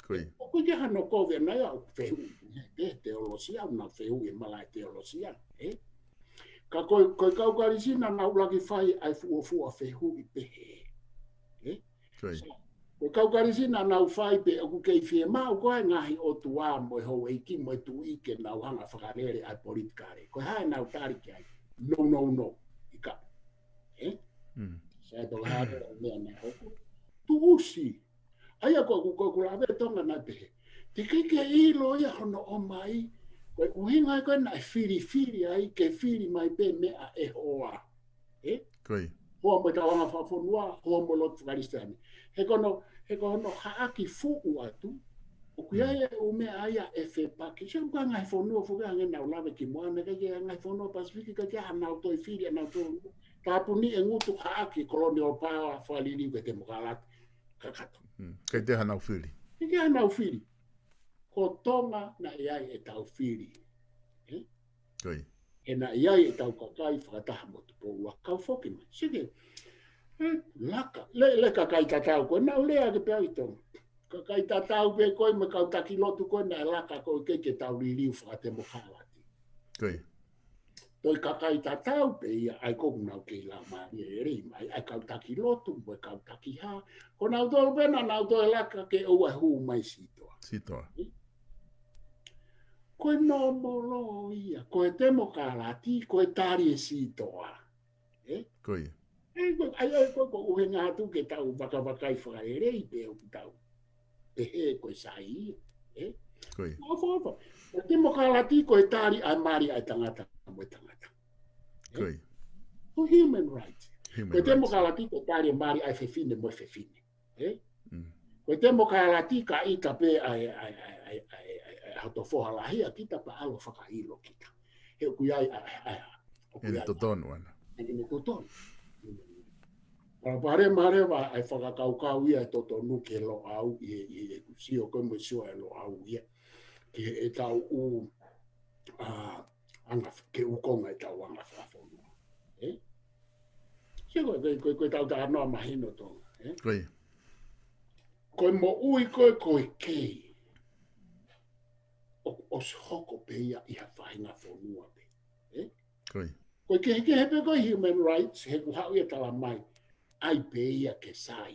Ko ia. ʻOku ʻikai ke hano kovi ʻana ia ʻo fehuʻi he, he teolosia, ʻo na fehuʻi e malaʻe teolosia, ē? Ka ko e, ko e kau Kalisitiane naʻa nau laki fai ʻa e fuofua fehuʻi pehē. Ē? Ko ia. So, ko e kau Kalisitiane naʻa nau fai pē ʻoku kei fiemaʻu ko ē ngaahi ʻotua mo e houʻeiki mo e tuʻi ke nau hanga fakalele ʻa e politikale. Ko e hā ʻenau tali ki ai? No, no, no. ʻIkai. Ē? Mm. Sai tau hā meʻa naʻe hoko. Tuʻusi. ʻA ia ko ʻeku, ko ʻeku lave Tonga naʻe pehē. Te ke ke ʻilo ia hono ʻomai, ko e ʻuhinga ia ko ē naʻe filifili ai, ke fili mai pē meʻa ʻe hoa. Ē? Ko ia. Hoa mo e tauʻanga fakafonua, hoa mo e lotu fakakalisitiane. He ko hono, he ko hono haʻaki fuʻu atu, ʻoku ʻi ai, mm, e ʻū meʻa ia ʻe fepaki. Sio ko e ngaahi fonua foki hangē naʻa ku lave ki muʻa, naʻe ʻikai ke ngaahi fonua Pasifiki, ʻikai ke hanau toe fili, hanau toe tāpuni e ngutu haʻaki colonial power fakaliliu ki he temokalati kakato. Mm. ʻIkai te hanau fili. ʻIkai ke hanau fili. Ko Tonga naʻe ʻi ai ʻetau fili. Ē? Ko ia. He naʻe ʻi ai ʻetau kakai fakataha mo Tupou ʻUluaki, kau foki mai. Sike, ē, laka, le, le kakai tatau ko ē, naʻa ku lea ʻaki pē au ʻi Tonga. Kakai tatau pē ko ē mo e kau taki lotu ko ē naʻe laka ko ē ke, ke tau liliu fakatemokalati. Ko ia. Ko e kakai tatau pē ia ʻa ia ʻoku nau kei laumālie lelei mai, ʻa e kau taki lotu, mo e kau taki hā. Ko nautolu pē naʻa nau toe laka ke ʻoua ʻe hū mai Sitoa. Sitoa. Ko e nōmolo ia, ko e temokalati, ko e tali ʻe Sitoa. Ē? Ko ia. ʻE, ko, ʻa ia, ʻa ia, ko, ko ʻuhinga atu ke tau vakavakai fakalelei pē ʻoku tau pehē ko e sai ia. Ē? Ko ia. Ko, ko, ko. Ko e temokalati ko e tali ʻa e mali ʻa e tangata mo e tangata. Ē? Ko ia. Ko human rights. Human rights. Ko e temokalati ko e tali ʻa e mali ʻa e fefine mo e fefine. Ē? Mm. Ko e temokalati ka ʻita pē ʻa e, ʻa e, ʻa e, ʻa e, ʻa e, ʻa e, ʻa e hoto foha lahi ʻa kita pea ʻalu ʻo fakaʻilo kita. He ʻoku ʻi ai, ʻa e, ʻa e, ʻa e, ʻoku ʻi ai ʻene totonu ʻana. ʻEne totonu. Pea palopalema leva ʻa e fakakaukau ia ʻe totonu ki he Loʻau ʻi he, ʻi he ʻeku sio ko e mo e sio ʻa e Loʻau ia. Ki heʻetau ʻū, ʻa, anga, ki he ʻū konga ʻetau anga fakafonua. Ē? Sio ko e, ko e, ko e, ko ʻetau talanoa mahino Tonga, ē? Ko ia. Ko e moʻui ko ē ko e kei ʻoku ʻosi hoko pē ia ʻi ha faʻahinga fonua pē. Ē? Ko ia. Ko e kehekehe pē ko e human rights, he ʻoku haʻu ia ʻo tala mai, ʻai pē ia ke sai,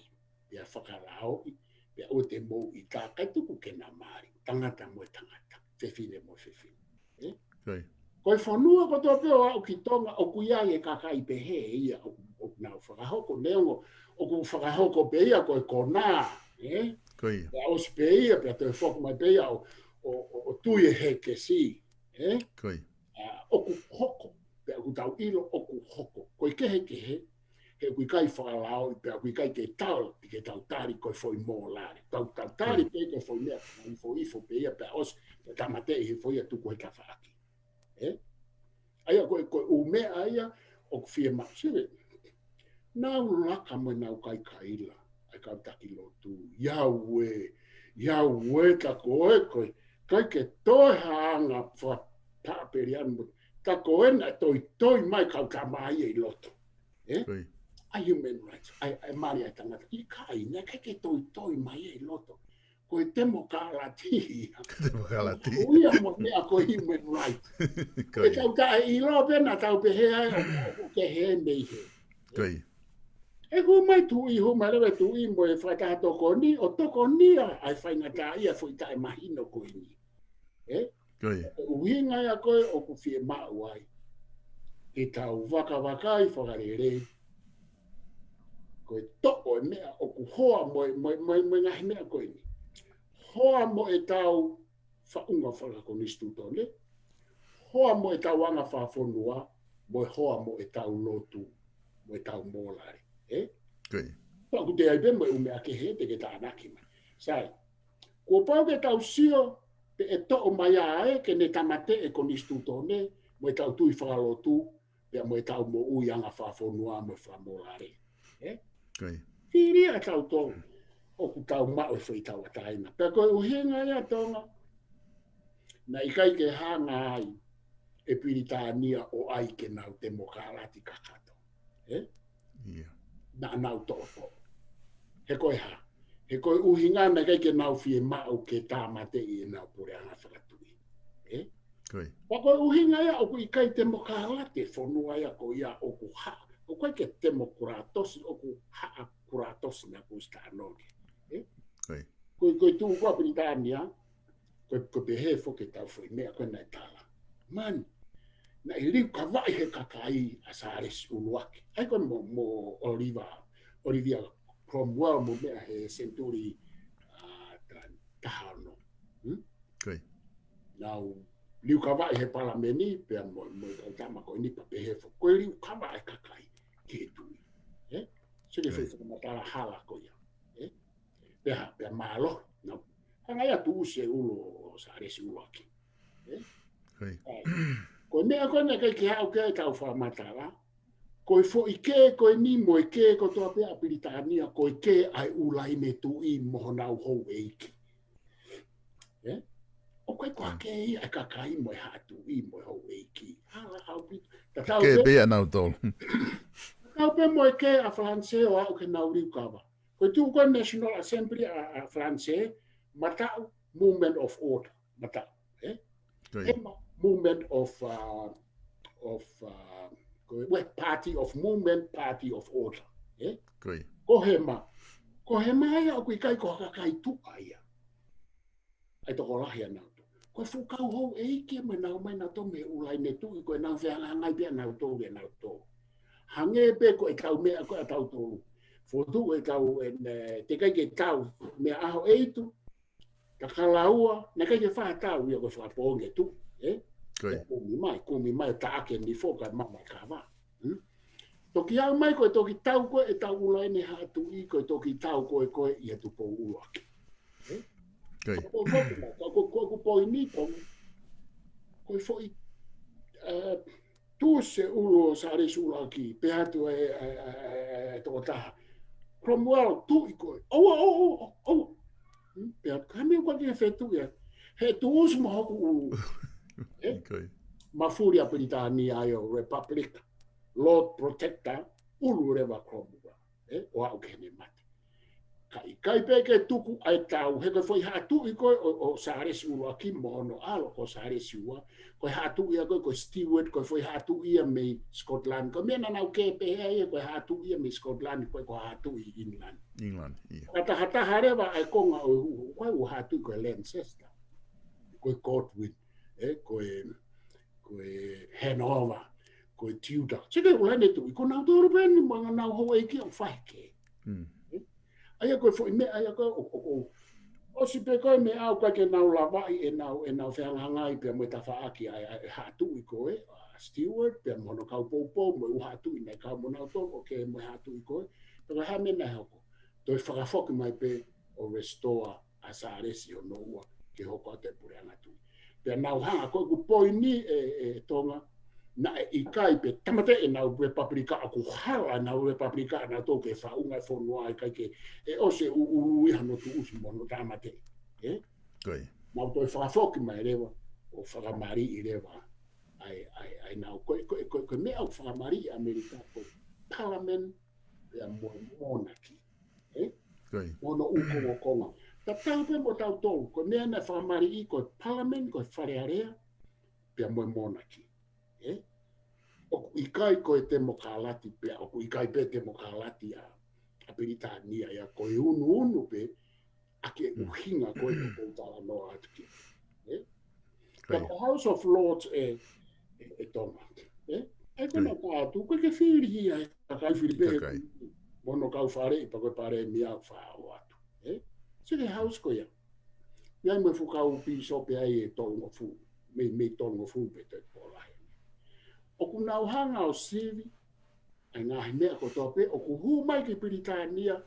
pea fakalaoʻi, pea ʻoua te mou ʻita kae tuku ke na mali, tangata mo e tangata, fefine mo e fefine. Ē? Ko ia. Ko e fonua kotoa pē ʻo aʻu ki Tonga, ʻoku ʻi ai e kakai pehē ia ʻoku, ʻoku nau fakahoko, neongo ʻoku fakahoko pē ia ko e konā, ē? Ko ia. Pea ʻosi pē ia, pea toe foki mai pē ia ʻo, ʻo, ʻo, ʻo tui e hekesi, ē? Ko ia. ʻA, ʻoku hoko, pea ʻoku tau ʻilo ʻoku hoko. Ko e kehekehe, he ʻoku ʻikai fakalaoʻi, pea ʻoku ʻikai ke tau, ke tau tali ko e foʻi mōlale. Tau, tau tali pē ko e foʻi meʻa, ko e foʻi ifo pē ia, pea ʻosi, pea tāmateʻi he foʻi ia tuku he tafaʻaki. Ē? ʻA ia ko e, ko e ʻū meʻa ia, ʻoku fiemaʻu. Sio, nau laka mo ʻenau kaikaila, ʻa e kau taki lotu, Yahweh, Yahweh, ta ko e, ko e, ʻikai ke toe ha anga fakapaʻapelian mo, ta ko e naʻe toitoi mai kau tama ia ʻi loto. Ē? Ko ia. ʻA e human rights, ʻa e, ʻa e mali ʻa e tangata. ʻIkai, naʻe ʻikai ke toitoi mai ia ʻi loto. Ko e temokalati ia. Temokalati. Ko ia mo e meʻa ko e human rights. Ko ia. Ko e tau taʻeʻilo pē naʻa tau pehē ai ʻoku, ʻoku kehe mei hē. Ko ia. ʻE hū mai tuʻi, hū mai leva e tuʻi mo e fakataha tokoni, ʻo tokoni ia ʻa e faingataʻaʻia foʻi taʻemahino ko eni. Ē? Ko ia. Ko e ʻuhinga ia ko ē ʻoku fiemaʻu ai ke tau vakavakai fakalelei. Ko e toʻo e meʻa ʻoku hoa mo e, mo e, mo e, mo e ngaahi meʻa ko eni. Hoa mo ʻetau faʻunga fakakonisitūtone. Hoa mo ʻetau anga fakafonua, mo e hoa mo ʻetau lotu, mo ʻetau mōlale. Ē? Ko ia. Pea ʻoku toe ʻi ai pē mo e ʻū meʻa kehe te ke tānaki mai. Sai. Kuo pau ke tau sio, pe ʻe toʻo mai ʻa e, ke ne tāmateʻi e konisitūtone, mo ʻetau tui fakalotu, pea mo ʻetau moʻui anga fakafonua mo e fakamōlale. Ē? Ko ia. Fili ʻa tautolu, ʻoku tau maʻu e foʻi tauʻatāina. Pea ko e ʻuhinga ia Tonga, naʻe ʻikai ke hanga ai ʻe Pilitānia ʻo ʻai ke nau temokalati kakato. Ē? Ia. Naʻa nau toʻotoʻo. He ko e hā? He ko e ʻuhinga naʻe ʻikai ke nau fiemaʻu ke tāmateʻi ʻenau puleʻanga fakatuʻi. Ē? Ko ia. Pea ko e ʻuhinga ia ʻoku ʻikai temokalati e fonua ia ko ia ʻoku haʻa. ʻOku ʻikai ke temokalatosi, ʻoku haʻakalatosi naʻa ku sitanoke. Ē? Ko ia. Ko e, ko e tuʻu ko ē ʻa Pilitānia, ko e, ko e pehē foki ʻetau foʻi meʻa ko ē naʻe tala. Man, naʻe liukavaʻi he kakai ʻa Sālesi ʻUluaki. ʻA ia ko e mo, mo Oliver, Oliver Cromwell mo meʻa he senituli, ʻa, ta-, taha ono. Hmm? Ko ia. Nau liukavaʻi he palameni, pea mo, mo e kau tama ko eni pea pehē foki. Ko e liukava e kakai ki he tuʻi. Ē? Sio ki he, ko ia, foʻi fakamatala hala ko ia. Ē? Pea, pea mālohi. Nau hanga ia ʻo tuʻusi e ʻulu ʻo Sālesi ʻUluaki. Ē? Ko ia. ʻAi. Ko e meʻa ko ē naʻe ʻikai ke haʻu ki ai ʻetau fakamatala. Ko e foʻi kē ko eni mo e kē kotoa pē ʻa Pilitānia, ko e kē ʻa e ʻū laine tuʻi mo honau houʻeiki. Ē? ʻOku ʻikai ko ha, mm, kē ia ʻa e kakai mo e haʻa tuʻi mo e houʻeiki. Hala ʻaupito. Tatau pē, kē pē ia ʻanautolu. Tatau pē mo e kē ʻa Falanisē ʻo aʻu ki heʻenau liukava. Ko e tuʻu ko ē National Assembly ʻa, ʻa Falanisē, mataʻu, movement of order, mataʻu, ē? Ko ia. ʻEma, movement of, uh, of, uh, ko e, well, party of movement, party of order. Eh? Ko ia. Ko Hema. Ko Hema ia ʻoku ʻikai ko ha kakai tuʻa ia. ʻA e tokolahi ʻanautolu. Ko e fuʻu kau houʻeiki ia mo ʻenau ō mai nautolu mei he ʻū laine tuʻi, ko ʻenau fehangahangai pē ʻanautolu ʻia nautolu. Hangē pē ko e kau meʻa ko ē ʻatautolu. Fotu e kau ʻen, eh, teʻeki ai ke tau meʻa ʻaho ʻeitu, Takalaua, naʻe ʻikai ke fai ha tau ia ko e fakapoongi e tuʻi, eh? Ko ia. Kumi mai, kumi mai, taʻaki e nifo kae mama e kava. Hmm? Toki aʻu mai ko e toki tau ko ē ʻetau ʻū laine Haʻa Tuʻi, ko e toki tau ko ē ko ē ʻia Tupou ʻUluaki. Ko ia. Ko, ko, ko, ko, ko poini ko, ko e foʻi, eh, tuʻusi e ʻulu ʻo Sālesi ʻUluaki, pehē atu e, e, e, e, e tokotaha. Cromwell, tuʻi koe. ʻOua, ʻoua, ʻoua, ʻoua. Hmm? Pehē atu, ka mea ʻoku ke fetuʻu ia. He tuʻusi mo hoku ʻulu. Eh? Ko ia. Mafuli ʻa Pilitānia ai ʻo Republic, Lord Protector, ʻulu leva Cromwell. Eh? ʻO aʻu ki heʻene mate. Ka ʻikai pē ke tuku ʻa e tau, he ko e foʻi Haʻa Tuʻi ko ē ʻo, ʻo Sālesi ʻUluaki mo hono ʻalo ko Sālesi Ua, ko e Haʻa Tuʻi ia ko ē, ko Stewart, ko e foʻi Haʻa Tuʻi ia mei Scotland. Ko e meʻa naʻa nau kē pehē ai, ko e Haʻa Tuʻi ia mei Scotland, ko e, ko e Haʻa Tuʻi England. England, ia. Ka tahataha leva ʻa e konga ʻo e ʻū, ko e ʻū Haʻa Tuʻi ko e Lancaster, ko e Godwin, eh, ko e, ko e Hanover, ko e Tudor. Sio ki he ʻū laine tuʻi, ko nautolu pē eni mo ʻenau houʻeiki ʻoku fai kē. Mm. ʻA ia ko e foʻi meʻa, ʻa ia ko e ʻo, ʻo, ʻo, ʻosi pē ko e meʻa ʻoku ʻikai ke nau lavaʻi ʻenau, ʻenau fehangahangai pea mo e tafaʻaki ʻa e, ʻa e Haʻa Tuʻi ko ē, ʻa Stewart, pea mo hono kau poupou, mo e ʻū Haʻa Tuʻi naʻe kau mo nautolu, ʻo kē mo e Haʻa Tuʻi ko ē, pea ko e hā e meʻa naʻe hoko. Toe fakafoki mai pē ʻo restore ʻa Sālesi hono ua ke hoko atu e puleʻanga tuʻi. Pea nau hanga ko ʻeku poini ē, ē Tonga, naʻe ʻikai pē tāmateʻi ʻenau Repapilika, ʻoku hala ʻenau Repapilika naʻa nau tō ke faʻunga e fonua ʻikai ke, ʻe ʻosi e ʻuʻulu ia hono tuʻusi mo hono tāmateʻi. Eh? Ko ia. Nau toe fakafoki mai leva, ʻo fakamaliʻi leva. ʻAi, ʻai, ʻai nau, ko e, ko e, ko e, ko e meʻa ʻoku fakamaliʻi ʻAmelika, ko e Parliament, pea mo e monarchy. Eh? Ko ia. Mo hono ʻū kongokonga. Tatau pē mo tautolu, ko e meʻa naʻe fakamaliʻi ko e Parliament, ko e Fale Alea, pea mo e monarchy. Eh? ʻOku ʻikai ko e temokalati pea, ʻoku ʻikai pē temokalati ʻa, ʻa Pilitānia ia, ko e unuunu pē, ʻa e ʻuhinga ko ē ʻoku ou talanoa atu ki ai. Eh? Ko ia. Ka ko e House of Lords ē, ē, ē Tonga. Eh? ʻAi ko ē naʻa tau ʻoatu, ko e ke fili ia, ʻe kakai fili pē he Kakai. mo hono kau faleʻi pea ko e palēmia ʻoku faʻa ʻoatu. Eh? Sio ki he House ko ia. ʻI ai mo e fuʻu kau pīsope ai ʻe tolungofulu. Mei, mei tolungofulu pē toe pōlahi. ʻOku nau hanga ʻo sivi ʻa e ngaahi meʻa kotoa pē, ʻoku hū mai ki Pilitānia,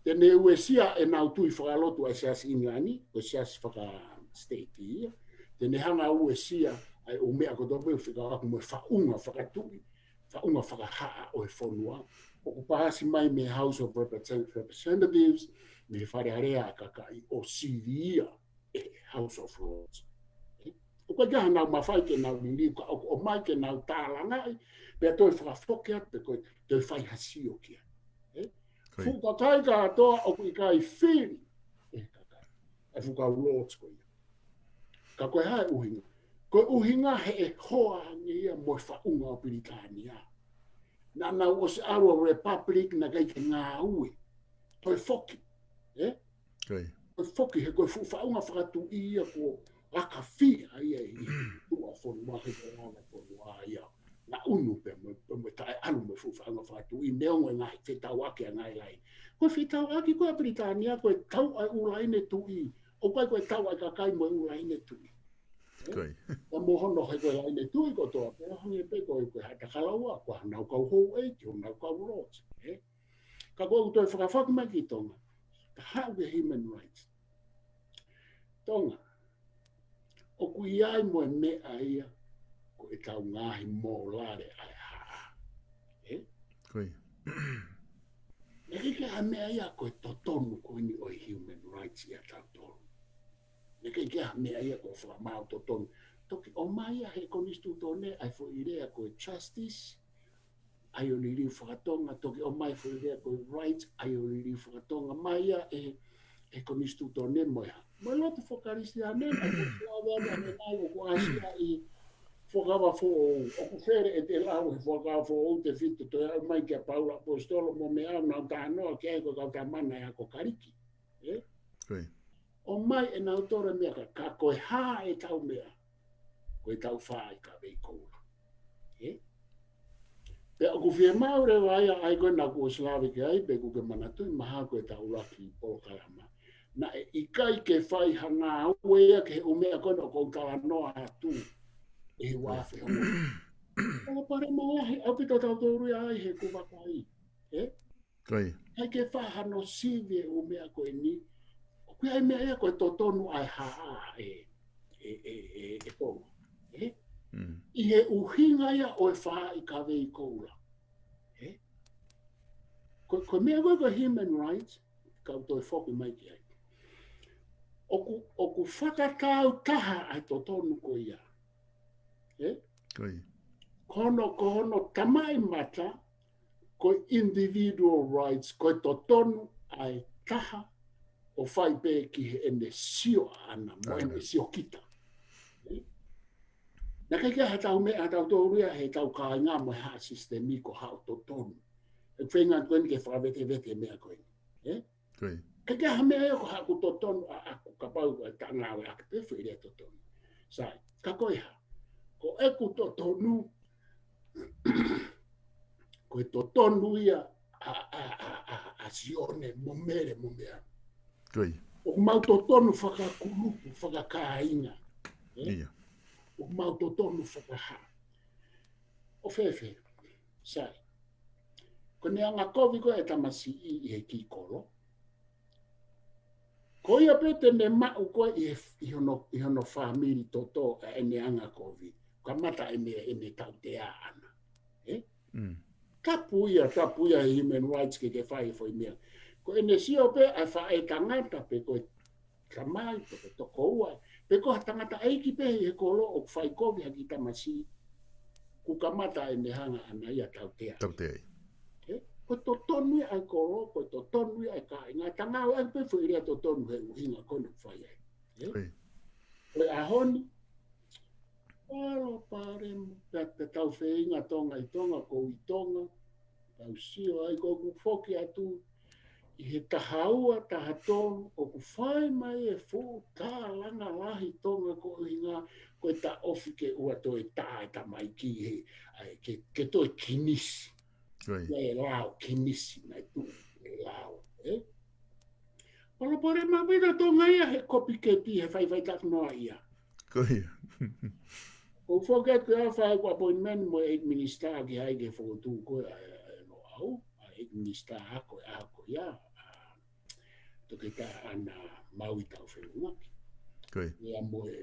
te ne uesia ʻenau tui fakalotu ʻa e Siasi ʻIngilani, ko e siasi faka-state ia. Te ne hanga ʻo uesia ʻa e ʻū meʻa kotoa pē, fekauʻaki mo e faʻunga fakatuʻi, faʻunga fakahaʻa ʻo e fonua. ʻOku paasi mai mei he House of Represent-, Representatives, mei he Fale Alea ʻa e kakai ʻo sivi ia ʻe he House of Lords. ʻOku ʻikai ke ʻi ai hanau mafai ke nau liliu, ka ʻoku ʻomai ke nau tālangaʻi, pea toe fakafoki atu, pe ko e toe fai ha sio ki ai. Eh? Ko ia. Fuʻu kakai kātoa ʻoku ʻikai fili ʻe he kakai. ʻA e fuʻu kau Lords ko ia. Ka ko e hā e ʻuhinga? Ko e ʻuhinga he ʻe hoa ange ia mo e faʻunga ʻo Pilitānia. Naʻa nau ʻosi ʻalu ʻa Republic naʻe ʻikai ke ngāue. Toe foki. Eh? Ko ia. Toe foki he ko e fuʻu faʻunga fakatuʻi ia ko e ʻakafia ia ʻi tuʻa fonua he ko e lava fonua ia. Naʻa unu pē mo, mo taʻeʻalu mo e fuʻu faʻunga fakatuʻi neongo e ngaahi fetauʻaki ʻa e ngaahi laine. Ko e fetauʻaki ko ē ʻa Pilitānia ko e tau ʻa e ʻū laine tuʻi. ʻOku ʻikai ko e tau ʻa e kakai mo e ʻū laine tuʻi. Ko ia. Ka mo hono he ko e laine tuʻi kotoa pē, hangē pē ko e, ko e Haʻa Takalaua, ko hanau kau houʻeiki, honau kau Lords, eh? Ka ko ʻeku toe fakafoki mai ki Tonga, ka haʻu ki he human rights. Tonga, ʻoku ʻi ai mo e meʻa ia, ko ʻetau ngaahi mōlale ʻa e haʻa. Eh? Ko ia. Naʻe ʻikai ke ʻi ai ha meʻa ia ko e totonu ko eni ʻo e human rights ʻia tautolu. Naʻe ʻikai ke ʻi ai ha meʻa ia ko e fakamaau totonu. Toki ʻomai ia he konisitūtone ʻa e foʻi lea ko e justice, ʻa ia ʻoku liliu fakatonga, toki ʻomai foʻi lea ko e rights, ʻa ia ʻoku liliu fakatonga, mai ia ʻe, ʻe he konisitūtone mo e hā. Mo e lotu faka-Kalisitiane, ʻa e ko e lava ʻa e nai ʻoku ʻasi ia ʻi, Fuakava Foʻou, ʻoku fele ʻete lau he Fuakava Foʻou, Tefito, toe aʻu mai kia Paula ʻAposetolo mo meʻa ʻoku nau talanoa ki ai ko e kau tamana ʻa e ako Kalisi. Ē? Koia. ʻOmai ʻe nautolu e meʻa ka, ka ko e hā ʻetau meʻa, ko ʻetau fāʻi kavei koula. Ē? Pea ʻoku fiemaʻu leva ia ʻa ia ko ena kuo ʻosi lave ki ai, pe ʻoku ke manatuʻi mahalo ko ʻetau ʻuluaki polokalama. Naʻe ʻikai ke fai ha ngāue ia ki he ʻū meʻa ko ena ʻoku ou talanoa atu ʻi he uafe hono. Palopalema lahi ʻaupito ʻa tautolu ia ʻi he kuva kai. Ē? Koia. ʻIkai ke fai hano sivi e ʻū meʻa ko eni. ʻOku ʻi ai e meʻa ia ko e totonu ʻa e hā ʻe, ʻe, ʻe, ʻe, ʻe Tonga. Ē? Mm. ʻI he ʻuhinga ia ʻo e fāʻi kavei koula. Ē? Ko, ko e meʻa ko e, ko e human rights, kau toe foki mai ki ai. ʻOku, ʻoku fakatau taha ʻa e totonu ko ia. Ē? Koia. Ko hono, ko hono tamaʻimata, ko e individual rights, ko e totonu ʻa e taha ʻo fai pē ki heʻene sio ʻaʻana, mo ʻAʻana. ʻene siokita. Ē? Naʻe ʻikai ke ʻi ai haʻatau meʻa, haʻatautolu ia, heʻetau kāinga mo e haʻa sisitemi ko haʻo totonu. ʻE feinga ko eni ke fakavetevete e meʻa ko eni. Ē? Koia. ʻIkai ke ʻi ai ha meʻa ia ko haʻaku totonu ʻaʻaku kapau ʻe ta ngāueʻaki pē foʻi lea totonu. Sai, ka ko e hā. Ko ʻeku totonu, ko e totonu ia ʻa, ʻa, ʻa, ʻa, ʻa Sione mo Mele mo meʻa. Koia. ʻOku mau totonu fakakulupu, fakakāinga. Ē? Ia. ʻOku mau totonu fakahā. ʻO fēfē, sai. Ko ʻene angakovi ko e tamasiʻi ʻi he kiʻi kolo. Ko ia pē te ne maʻu ko e ʻi he, ʻi hono, ʻi hono fāmili toto ʻa ʻene angakovi. Kamata ʻene, ʻene tautea ʻaʻana. Ē? Mm. Tapu ia, tapu ia he human rights ke ke fai e foʻi meʻa. Ko ʻene sio pē ʻa e faʻē tangata pe ko e tamai, pe ko e tokoua, pe ko ha tangataʻeiki pē he kolo ʻoku fai kovi ha kiʻi tamasiʻi. Kuo kamata ʻene hanga ʻaʻana ia tautea. Tautea ia. Ē? Ko e totonu ia ʻa e kolo, ko e totonu ia ʻa e kāinga, ta ngāueʻaki pē foʻi lea totonu he ʻuhinga ko ena ʻoku fai ai. Ē? Koia. Ko e ʻaho ni, palopalema, pea te tau feinga Tonga ʻi Tonga, ko ʻi Tonga, tau sio ai ko ʻeku foki atu, ʻi he taha ua, taha tolu, ʻoku fai mai e fuʻu tālanga lahi Tonga ko e ʻuhinga, ko e taʻofi ke ua toe tā e tamaiki he, ʻai, ke, ke toe kinisi. Koia. Ia e lao, kinisi, naʻe tuʻu e lao, ē? Palopalema pē ʻa Tonga ia he copycat, he faifai talanoa ia. Koia. ʻOku foki atu ʻa e fai ko e appointment mo e ʻEiki Minisitā ki ai ke fokotuʻu ko e, ʻa, ʻa, ʻa, ʻa, ʻEiki Minisitā ako, ako ia, ʻa, Toketā ʻAna Maui Taufeʻunga. Koia. Ia mo e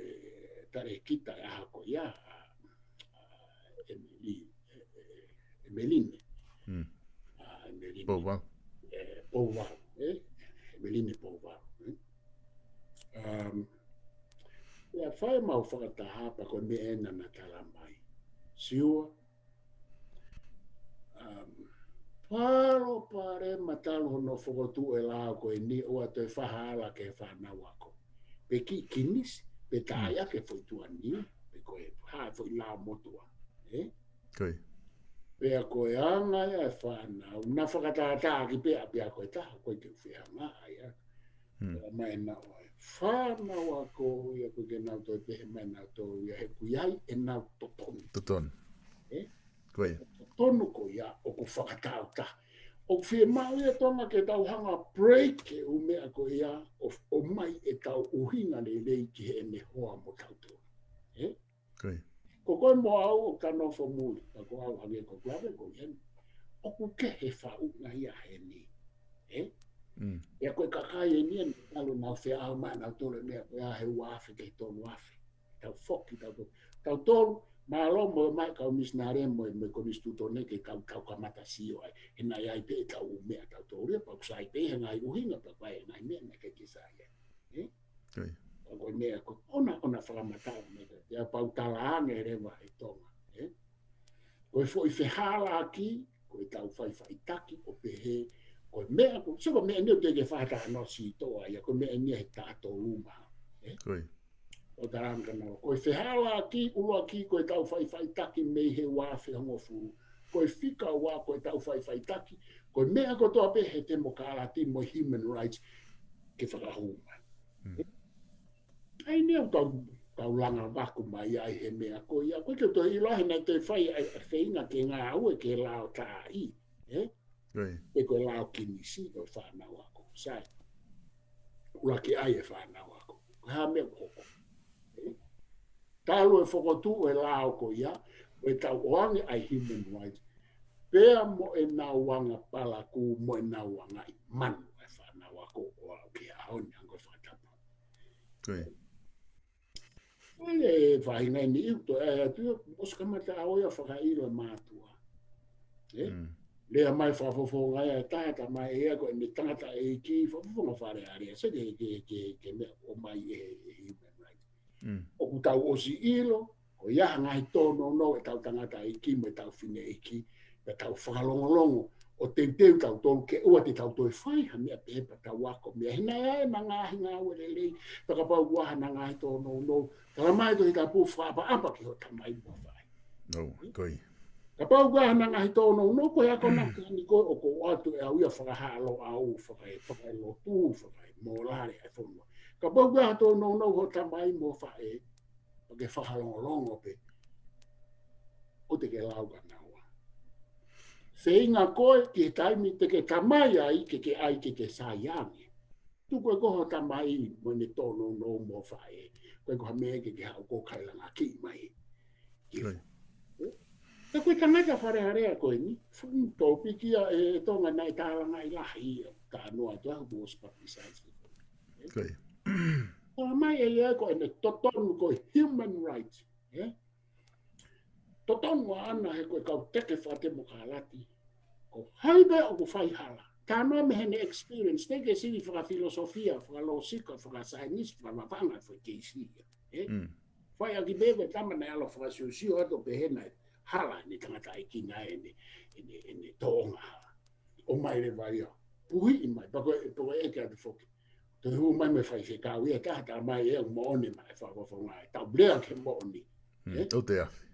talēkita ʻa ako ia, ʻa, ʻa, Emily, ʻe, ʻe, ʻEmeline. Mm. ʻA, Emily. Pouvalu. ʻE, Pouvalu, ē? Emily Pouvalu, ē? Um, ia fai mau fakataha pea ko e meʻa ena naʻa tala mai. Siua, um, palopalema talu hono fokotuʻu e lao ko eni ʻoua toe fai ha ala ki he fānau ako. Pe kiʻi kinisi, pe tā ia ki he foʻi tuʻa ni, pe ko e hā e foʻi lao motuʻa. Ē? Koia. Pea ko e anga ia e fānau, naʻa fakatātā ki pea pea ko e taha, ko e ke fehangaʻa ia. Mm. Pea mai naʻa ʻoua e fānau ako ia ko e ke nau toe pehē mai naʻa tō ia he ʻoku ʻi ai ʻenau totonu. Totonu. Ē? Koia. Totonu ko ia ʻoku fakatātā. ʻOku fiemaʻu ia Tonga ke tau hanga break e ʻū meʻa ko ia ʻo, ʻomai ʻetau ʻuhinga lelei ki heʻene hoa mo tautolu. Ē? Koia. Ko koe mo au ʻoku ta nofo muli, ka ko au hangē ko Klave ko ʻeni. ʻOku kehe faʻunga ia heni. Ē? Mm. Ia ko e kakai eni ʻeni, ʻalu nau feʻao mai nautolu e meʻa ko ia he ua afe ki he tolu afe. Tau foki, tau tolu. Tau tolu, mālō mo mai kau misinale mo, mo e konisitūtone ke kau, kau kamata sio ai. He naʻe ʻi ai pē ʻetau ʻū meʻa tautolu ia, pea ʻoku sai pē he ngaahi ʻuhinga, pea ʻi ai e ngaahi meʻa naʻe ʻikai ke sai ai. Ē? Koia. Ka ko e meʻa ko, ʻoua, ʻoua fakamatala mai ka, ia pau tala ange leva ʻe Tonga, ē? Ko e foʻi fehālaaki, ko ʻetau faifaitaki ʻo pehē, ko e meʻa ko, so ko e meʻa ni ʻoku teʻeki ke fai ha talanoa sitoa ia, ko e meʻa ni he taʻatoluma, ē? Koia. ʻo Talangana. Ko e fehālaaki ʻuluaki ko ʻetau faʻifaʻitaki mei he ua afe hongofulu. Ko e fika ua ko ʻetau faʻifaʻitaki, ko e meʻa kotoa pē he temokalati mo e human rights ke fakahū mai. ʻA ia ʻoku tau, tau langa vaku mai ai he meʻa ko ia. Ko e ke tau ʻilo he naʻe toe fai ai ʻa e feinga ke ngāue ke lao tāʻi. ʻE? Pe ko e lao kinisi ko e fānau ako. Sai. ʻUluaki ʻai e fānau ako. Ko e hā meʻa ʻoku hoko. ʻE? Talu e fokotuʻu e lao ko ia, ʻo e tau ʻoange ʻa e human rights. Pea mo e nau anga palakū, mo e nau anga ʻi manu e fānau ako ʻo aʻu ki he ʻaho ni ango fakatapu. Ko e. Ko e faʻahinga ni ʻi ʻuto, ʻe atu, ʻosi kamata ʻa ʻo ia fakaʻilo e mātuʻa. ʻE? Lea mai fakafofonga ia, taha tamai ʻe ia ko ʻene tangataʻeiki, fakafofonga Fale Alea, se ke, ke, ke, ke meʻa ʻomai e, e human rights. ʻOku tau ʻosi ʻilo, ko ia ha ngaahi tōnounou ʻetau tangataʻeiki mo ʻetau fineʻeiki, pea tau fakalongolongo, ʻo teuteu tautolu ke ʻoua te tau toe fai ha meʻa pehē pea tau ako meʻa. He naʻe ʻi ai ʻena ngaahi ngāue lelei, pea kapau ʻoku ʻi ai hana ngaahi tōnounou, tala mai Tohi Tapu fakaʻapaʻapa ki hoʻo tamai mo faʻē. ʻO, ko ia. Kapau ʻoku ʻi ai hana ngaahi tōnounou, ko e akonaki ni ko ē ʻoku ou ʻoatu ʻe au ia fakahalo au, fakae, fakaelotu, fakaemolale ʻa e fonua. Kapau ʻoku ʻi ai ha tōnounou hoʻo tamai mo faʻē, ʻo ke fakalongolongo pē, ʻo te ke lau ka naua. Feinga koe ki he taimi te ke tamai ai, ke ke ʻai ke ke sai ange. Tuku ē ko hoʻo tamai mo ʻene tōnounou mo faʻē. Ko e ko ha meʻa ke ke haʻu ko kailanga ki mai. Ko ia. Ka ko e tangata Fale Alea ko eni, fuʻu tōpiki ia ʻe Tonga naʻe tālangaʻi lahi ia, ka noa atu au kuo ʻosi papisai. Ko ia. Tala mai ʻe ia ko ʻene totonu ko e human rights. ʻE? Totonu ʻaʻana he ko e kau teke fakatemokalati. Ko hai pē ʻoku fai hala. Talanoa mei heʻene experience, teʻeki ke sivi fakafilosofia, fakalōsika, fakasaienisi, fakamapanga, fakakeisi ia. ʻE? Fai ʻaki pē ko e tama naʻe ʻalu fakasiosio atu pē he naʻe hala ʻene tangataʻeiki naʻe ʻene, ʻene, ʻene tōʻonga hala. ʻOmai leva ia. Puhiʻi mai, pea ko e, pea ko e ʻeke atu foki. Toe hū mai mo e faifekau ia, taha tamai ʻe ʻoku moʻoni mai fakafofonga ʻe tau lea ke moʻoni. ʻE? ʻOu te afi.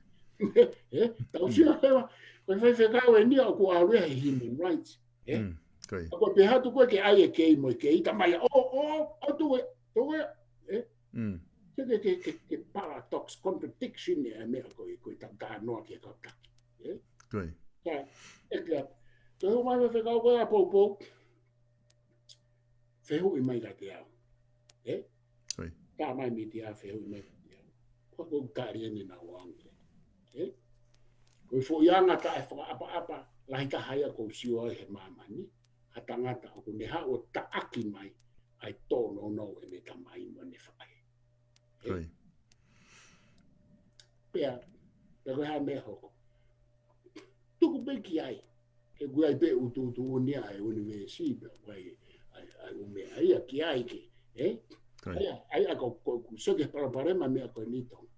ʻE? Tau sio leva, ko e faifekau eni ʻoku ʻalu ia he human rights. ʻE? Ko ia. Ako pē hatu ko ē ke ʻai e kei mo e kei, tamai ia, ʻo, ʻo, ʻo, tu e, tu e, ʻe? Ke, ke, ke, ke, ke paradox, contradiction ʻe meʻa ko ē, ko e tau talanoa ki he kau taki. ʻE? Ko ia. Ka, ʻeke atu. Toe hū mai faifekau ko ē ʻa Poupou. Fehuʻi mai kiate au. ʻE? Ko ia. Tamai Mitia fehuʻi mai kiate au. Ko ʻeku tali eni naʻa ku ʻoange. ʻE? Ko e foʻi anga taʻefakaʻapaʻapa, lahi taha ia ʻoku ou sio ai he māmani. Ha tangata ʻoku ne haʻu ʻo taʻaki mai ʻa e tōnounou ʻene tamai mo ʻene faʻē. ʻE? Ko ia. Pea, pea ko e hā meʻa hoko. Tuku pē ki ai. He ʻoku ʻi ai pē ʻutuʻutu ʻuni ʻa e ʻunivēsi, pea ʻoku ʻi ai, ʻa e, ʻa e ʻū meʻa ia ki ai ke, ʻe? Ko ia. ʻA ia, ʻa ia ko, ko, ko, so ke palopalema meʻa ko eni Tonga.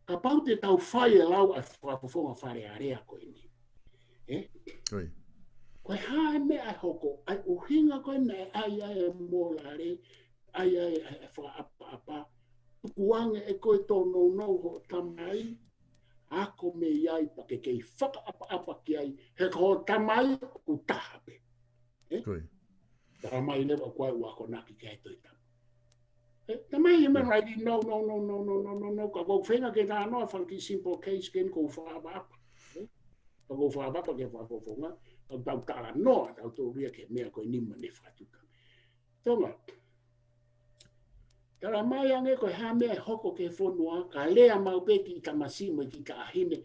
Kapau te tau fai e lau ʻa e fakafofonga Fale Alea ko eni. ʻE? Ko ia. Ko e hā e meʻa ʻe hoko, ʻa e ʻuhinga ko ē naʻe ʻai ai e mōlale, ʻai ai e, e fakaʻapaʻapa, tukuange ʻe koe tōnounou hoʻo tamai, ako mei ai pea ke kei fakaʻapaʻapa ki ai, he ko hoʻo tamai ʻoku taha pē. ʻE? Ko ia. Tamai leva ʻoku ʻi ai ʻa e akonaki ki ai Tohi Tapu. ʻE, tamai ʻi mea ʻai, no, no, no, ka ʻoku ou feinga ke talanoa fanga kiʻi simple case ke ʻoku ou fakaʻapaʻapa. ʻE? Ka ʻoku ou fakaʻapaʻapa ki he fakafofonga, ka ʻoku tau talanoa, tau tōria ki he meʻa ko eni mo ʻene fakatuʻutāmaki. Tonga. Tala mai ange ko e hā meʻa ʻe hoko ki he fonua, ka lea maʻu pē kiʻi tamasiʻi mo e kiʻi taʻahine,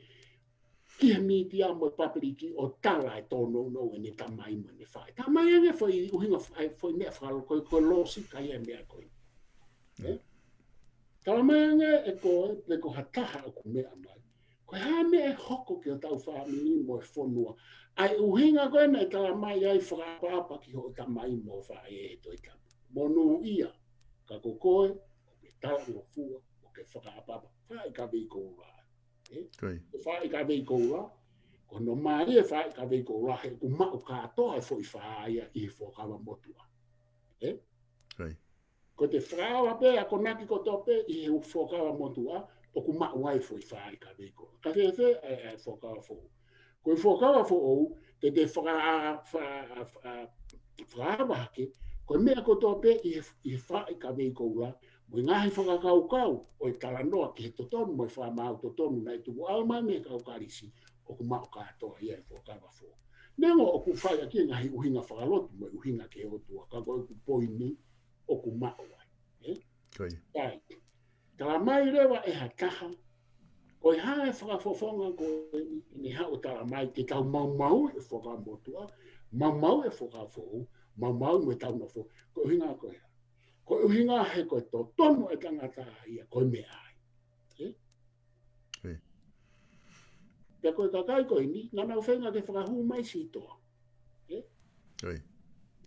ki he mītia mo e pāpiliki ʻo tala e tōnounou ʻene tamai mo ʻene faʻē. Tala mai ange foʻi ʻuhinga fa-, foʻi meʻa fakalo-, ko e, ko e lōsika ia e meʻa ko ē. ʻE? Tala mai ange ʻe koe, pe ko ha taha ʻoku meʻa mai. Ko e hā meʻa ʻe hoko ki hotau fāmili mo e fonua. ʻA e ʻuhinga ko ē naʻe tala mai ai fakaʻapaʻapa ki hoʻo tamai mo faʻē he Tohi Tapu. Monūʻia, ka ko koe, ʻoku ke talangofua, ʻoku ke fakaʻapaʻapa, faʻa ʻikai ke ʻi ai koula. ʻE? Ko ia. Faʻa ʻikai ke ʻi ai koula, ko hono mālie faʻa ʻikai ke ʻi ai koula, he ʻoku maʻu kātoa e foʻi fā ia ʻi he Fuakava Motuʻa. ʻE? Ko ia. Ko ʻete fakaava pē ʻa e akonaki kotoa pē ʻi he Fuakava Motuʻa, ʻoku maʻu ai e foʻi fāʻi kavei ko. Ka fēfē ʻa e, ʻa e Fuakava Foʻou? Ko e Fuakava Foʻou, te te faka-, fa-, fa-, fakaava hake, ko e meʻa kotoa pē ʻi he, ʻi he fāʻi kavei koula, mo e ngaahi fakakaukau ʻo e talanoa ki he totonu, mo e fakamaau totonu naʻe tuku ʻalu mai mei he kau Kalisi, ʻoku maʻu kātoa ia ʻi he Fuakava Foʻou. Neongo ʻoku fai ʻaki e ngaahi ʻuhinga fakalotu, mo e ʻuhinga ki he ʻOtua, ka ko ʻeku poini, ʻoku maʻu ai. Ē? Ko ia. ʻIkai. Tala mai leva ʻe ha taha, ko e hā e fakafofonga ko eni, ʻene haʻu ʻo tala mai, ke tau maumauʻi e Fuakava Motuʻa, maumauʻi e Fuakava Foʻou, maumauʻi mo ʻetau nofo, ko e ʻuhinga ko ia. Ko e ʻuhinga he ko e totonu e tangata ia, ko e meʻa ai. Ē? Ē. Pea ko e kakai ko eni, naʻa nau feinga ke fakahū mai Sitoa. Ē? Ē.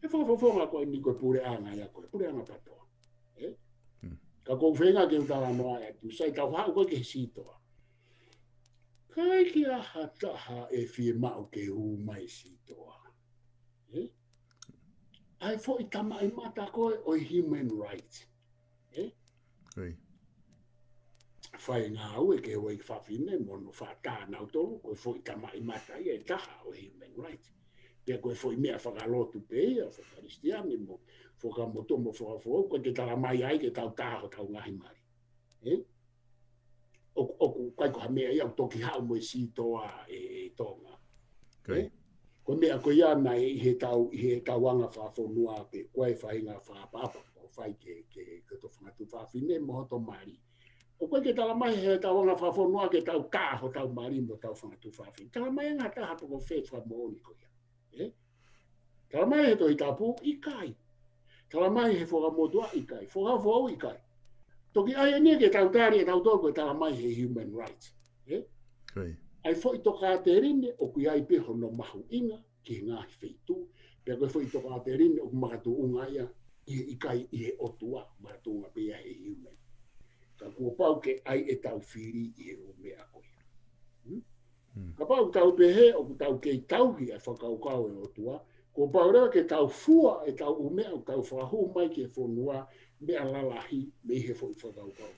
E fakafofonga ko eni ko e puleʻanga ia ko e, puleʻanga PATOA. Ē? Mm. Ka ʻoku ou feinga ke u talanoa atu, sai tau haʻu ko ē ki he Sitoa. ʻIkai ke ʻi ai ha taha ʻe fiemaʻu ke hū mai Sitoa. Ē? ʻA e foʻi tamaʻimata ko ē ʻo e human rights. Ē? Ē. Fai ngāue ke ʻoua ʻe fafine mo hono fātā nautolu, ko e foʻi tamaʻimata ia ʻe taha ʻo e human rights. Pea ko e foʻi meʻa fakalotu pē ia, faka-Kalisitiane mo, Fuakava Motuʻa mo Fuakava Foʻou, ʻoku ʻikai ke tala mai ai ke tau taha hotau ngaahi mali. Ē? ʻOku, ʻoku ʻikai ko ha meʻa ia ʻoku toki haʻu mo e Sitoa ē, ē Tonga. Ko ia. Ē? Ko e meʻa ko ia naʻe ʻi heʻetau, ʻi heʻetau anga fakafonua pē, ko e faʻahinga fakaʻapaʻapa, ʻoku fai ke, ke, ke hoto fanga tuofāfine mo hoto mali. ʻOku ʻikai ke tala mai heʻetau anga fakafonua ke tau taha hotau mali mo hotau fanga tuofāfine. Tala mai ange ha taha pe ko fē fakamoʻoni ko ia. Ē? Tala mai he Tohi Tapu, ʻikai. Tala mai he Fuakava Motuʻa, ʻikai. Fuakava Foʻou, ʻikai. Toki ʻai eni ke tau tali ʻe tautolu ko e tala mai he human rights. Ē? Ko ia. ʻA e foʻi tokāteline ʻoku ʻi ai pē hono mahuʻinga ki he ngaahi feituʻu. Pea ko e foʻi tokāteline ʻoku makatuʻunga ia ʻi he ʻikai ʻi he ʻOtua, makatuʻunga pē ia he human. Ka kuo pau ke ʻai ʻetau fili ʻi he ʻū meʻa ko ia. Hmm? Hmm. Kapau ʻoku tau pehē ʻoku tau kei tauhi e fakakaukau ʻo e ʻOtua, kuo pau leva ke tau fua ʻetau ʻū meʻa ʻoku tau fakahū mai ki he fonua, meʻa lalahi mei he foʻi fakakaukau.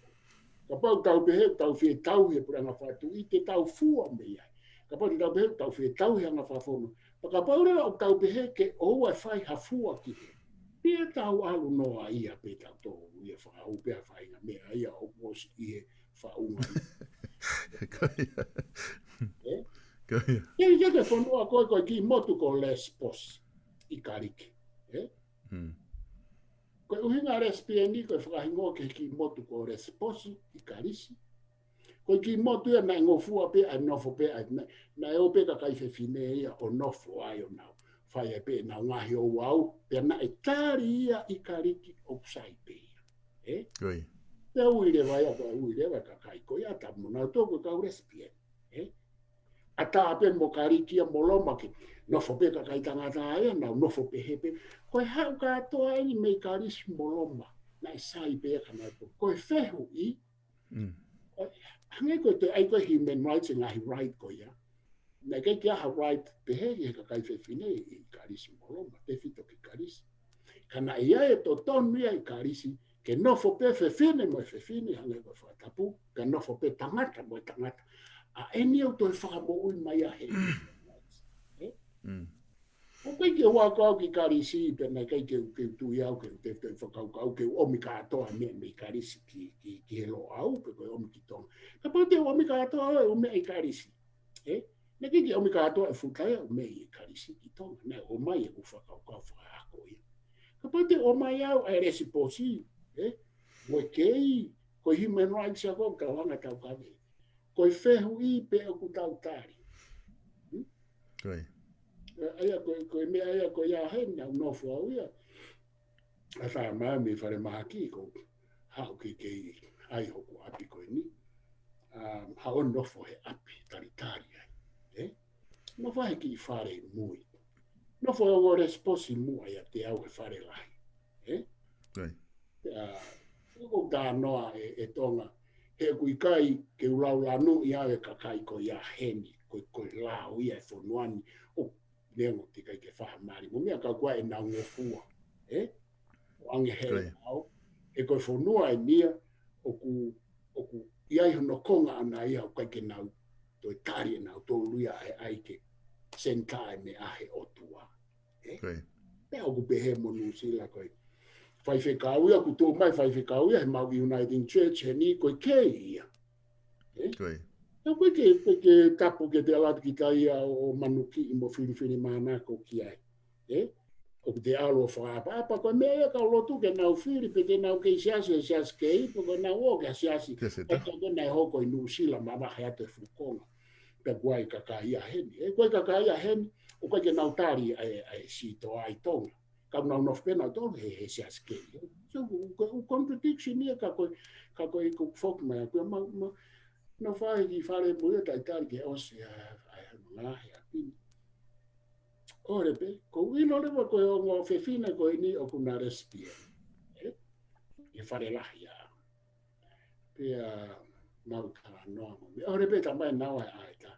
Kapau ʻoku tau pehē ʻoku tau fie tauhi e puleʻanga fakatuʻi, te tau fua mei ai. Kapau te tau pehē ʻoku tau fie tauhi e anga fakafonua. Pea kapau leva ʻoku tau pehē ke ʻoua ʻe fai ha fua ki he. Pea tau ʻalu noa ia pē tautolu ia fakahū pē ha faʻahinga meʻa ia ʻoku ʻosi ʻi he faʻunga. Ko ia. Ē? Ko ia. Ke, ke, ke fonua ko ē, ko e kiʻi motu ko Lesbos ʻi Kalisi. Ē? Hmm. Ko e ʻuhinga Lesbian ko e fakahingoa ki he kiʻi motu ko Lesbos ʻi Kalisi. Ko e kiʻi motu ia naʻe ngofua pē, ʻa e nofo pē, ʻa e, naʻe, naʻe ō pē kakai fefine ia ʻo nofo ai ʻo nau fai ai pē ʻenau ngaahi ouau, pea naʻe tali ia ʻi Kalisi ʻoku sai pē ia. Ē? Ko ia. Pea ui leva ia, ko e ui leva kakai ko ia, tapu mo nautolu ko e kau Lesbian. Ē? ʻAtā pē mo Kalisi ia mo Loma ke nofo pē kakai tangata ia, nau nofo pehē pē. Ko e haʻu kātoa eni mei Kalisi mo Loma, naʻe sai pē ia kia nautolu. Ko e fehuʻi, Mm. ʻo, hangē ko e toe ʻai ko e human rights e ngaahi right ko ia. Naʻe ʻikai ke ʻi ai ha right pehē ki he kakai fefine ʻi Kalisi mo Loma, tefito ki Kalisi. Ka naʻe ʻi ai e totonu ia ʻi Kalisi, ke nofo pē fefine mo e fefine, hangē ko e fakatapu, ka nofo pē tangata mo e tangata. ʻA eni ʻoku toe fakamoʻui mai ia he human rights. Ē? Mm. ʻOku ʻikai ke u ako au ki Kalisi, pea naʻe ʻikai ke u, ke u tui au, ke u tefito ʻi he fakakaukau, ke u ʻomi kātoa e meʻa mei Kalisi ki, ki, ki he Loʻau, pe ko e ʻomi ki Tonga. Kapau te u ʻomi kātoa e ʻū meʻa ʻi Kalisi. Ē? Naʻe ʻikai ke ʻomi kātoa e futa ia e ʻū meʻa ʻi Kalisi ki Tonga. Naʻe ʻomai e ʻū fakakaukau fakaako ia. Kapau te u ʻomai au ʻa e Lesbos, ē? Mo e kei, ko e human rights ia ko ē ʻoku tau hanga ʻo taukaveʻi. Ko e fehuʻi pe ʻoku tau tali. Hmm? Ko ia. ʻA ia ko, ko e meʻa ia ko ia heni naʻa ku nofo au ia. ʻAtā mai mei falemahaki ko e haʻu ke kei ʻai hoku ʻapi ko eni. Um, haʻu ʻo nofo he ʻapi, talitali ai. Ē? Nofo he kiʻi fale ʻi mui. Nofo ʻo Lesbos ʻi muʻa ʻiate au he fale lahi. Ē? Right. Pea, ʻoku ou talanoa ē, ē Tonga, he ʻoku ʻikai ke u laulanu ia e kakai ko ia heni, ko, ko e lao ia e fonua ni, ʻo neongo teʻeki ai ke fai ha mali mo e meʻa ka ʻoku ʻi ai ʻenau ngofua, ē? ʻO ʻange he Ko ia. lao, He ko e fonua eni ia ʻoku, ʻoku ʻi ai hono konga ʻana ia ʻoku ʻikai ke nau toe tali ʻe nautolu ia ʻa e ʻai ke senitā e meʻa he ʻOtua. Ē? Pea ʻoku pehē mo Nuʻusila ko e faifekau ia, ʻoku tuʻu mai faifekau ia he mau Uniting Church heni ko e kei ia. Ē? Ka ʻoku ʻikai ke, ʻikai ke tapu ke te ʻalu atu kita ia ʻo, ʻo manukiʻi mo filifilimānako ki ai. Ē? ʻOku te ʻalu ʻo fakaʻapaʻapa, ko e meʻa ia kau lotu ke nau fili, pe te nau kei siasi, he siasi kei, pe ko e nau ō ki ha siasi. Siasi ʻe taha. Pea ko e naʻe hoko ʻi Nuʻusila mavahe atu e fuʻu konga. Pea ko e kakai ia heni. Ē, ko e kakai ia heni, ʻoku ʻikai ke nau tali ʻa e, ʻa e sitoa ʻi Tonga. Ka nau nofo pē nautolu he, he siasi kei. So, ʻoku, ʻoku contradiction ia ka ko e, ka ko e ʻoku foki mai ʻaku ia ma, ma, nofo ai ki fale mo ia talitali ke ʻosi ʻa, ʻa e hanga he ʻapi ni. ʻOre pē, ʻoku ou ʻilo leva ko e ongo fefine ko eni ʻoku na lesbian. Ē? ʻI he fale lahi ia. Pea mau talanoa mo. Meʻa ʻore pē tamai naua ʻe ʻai ta.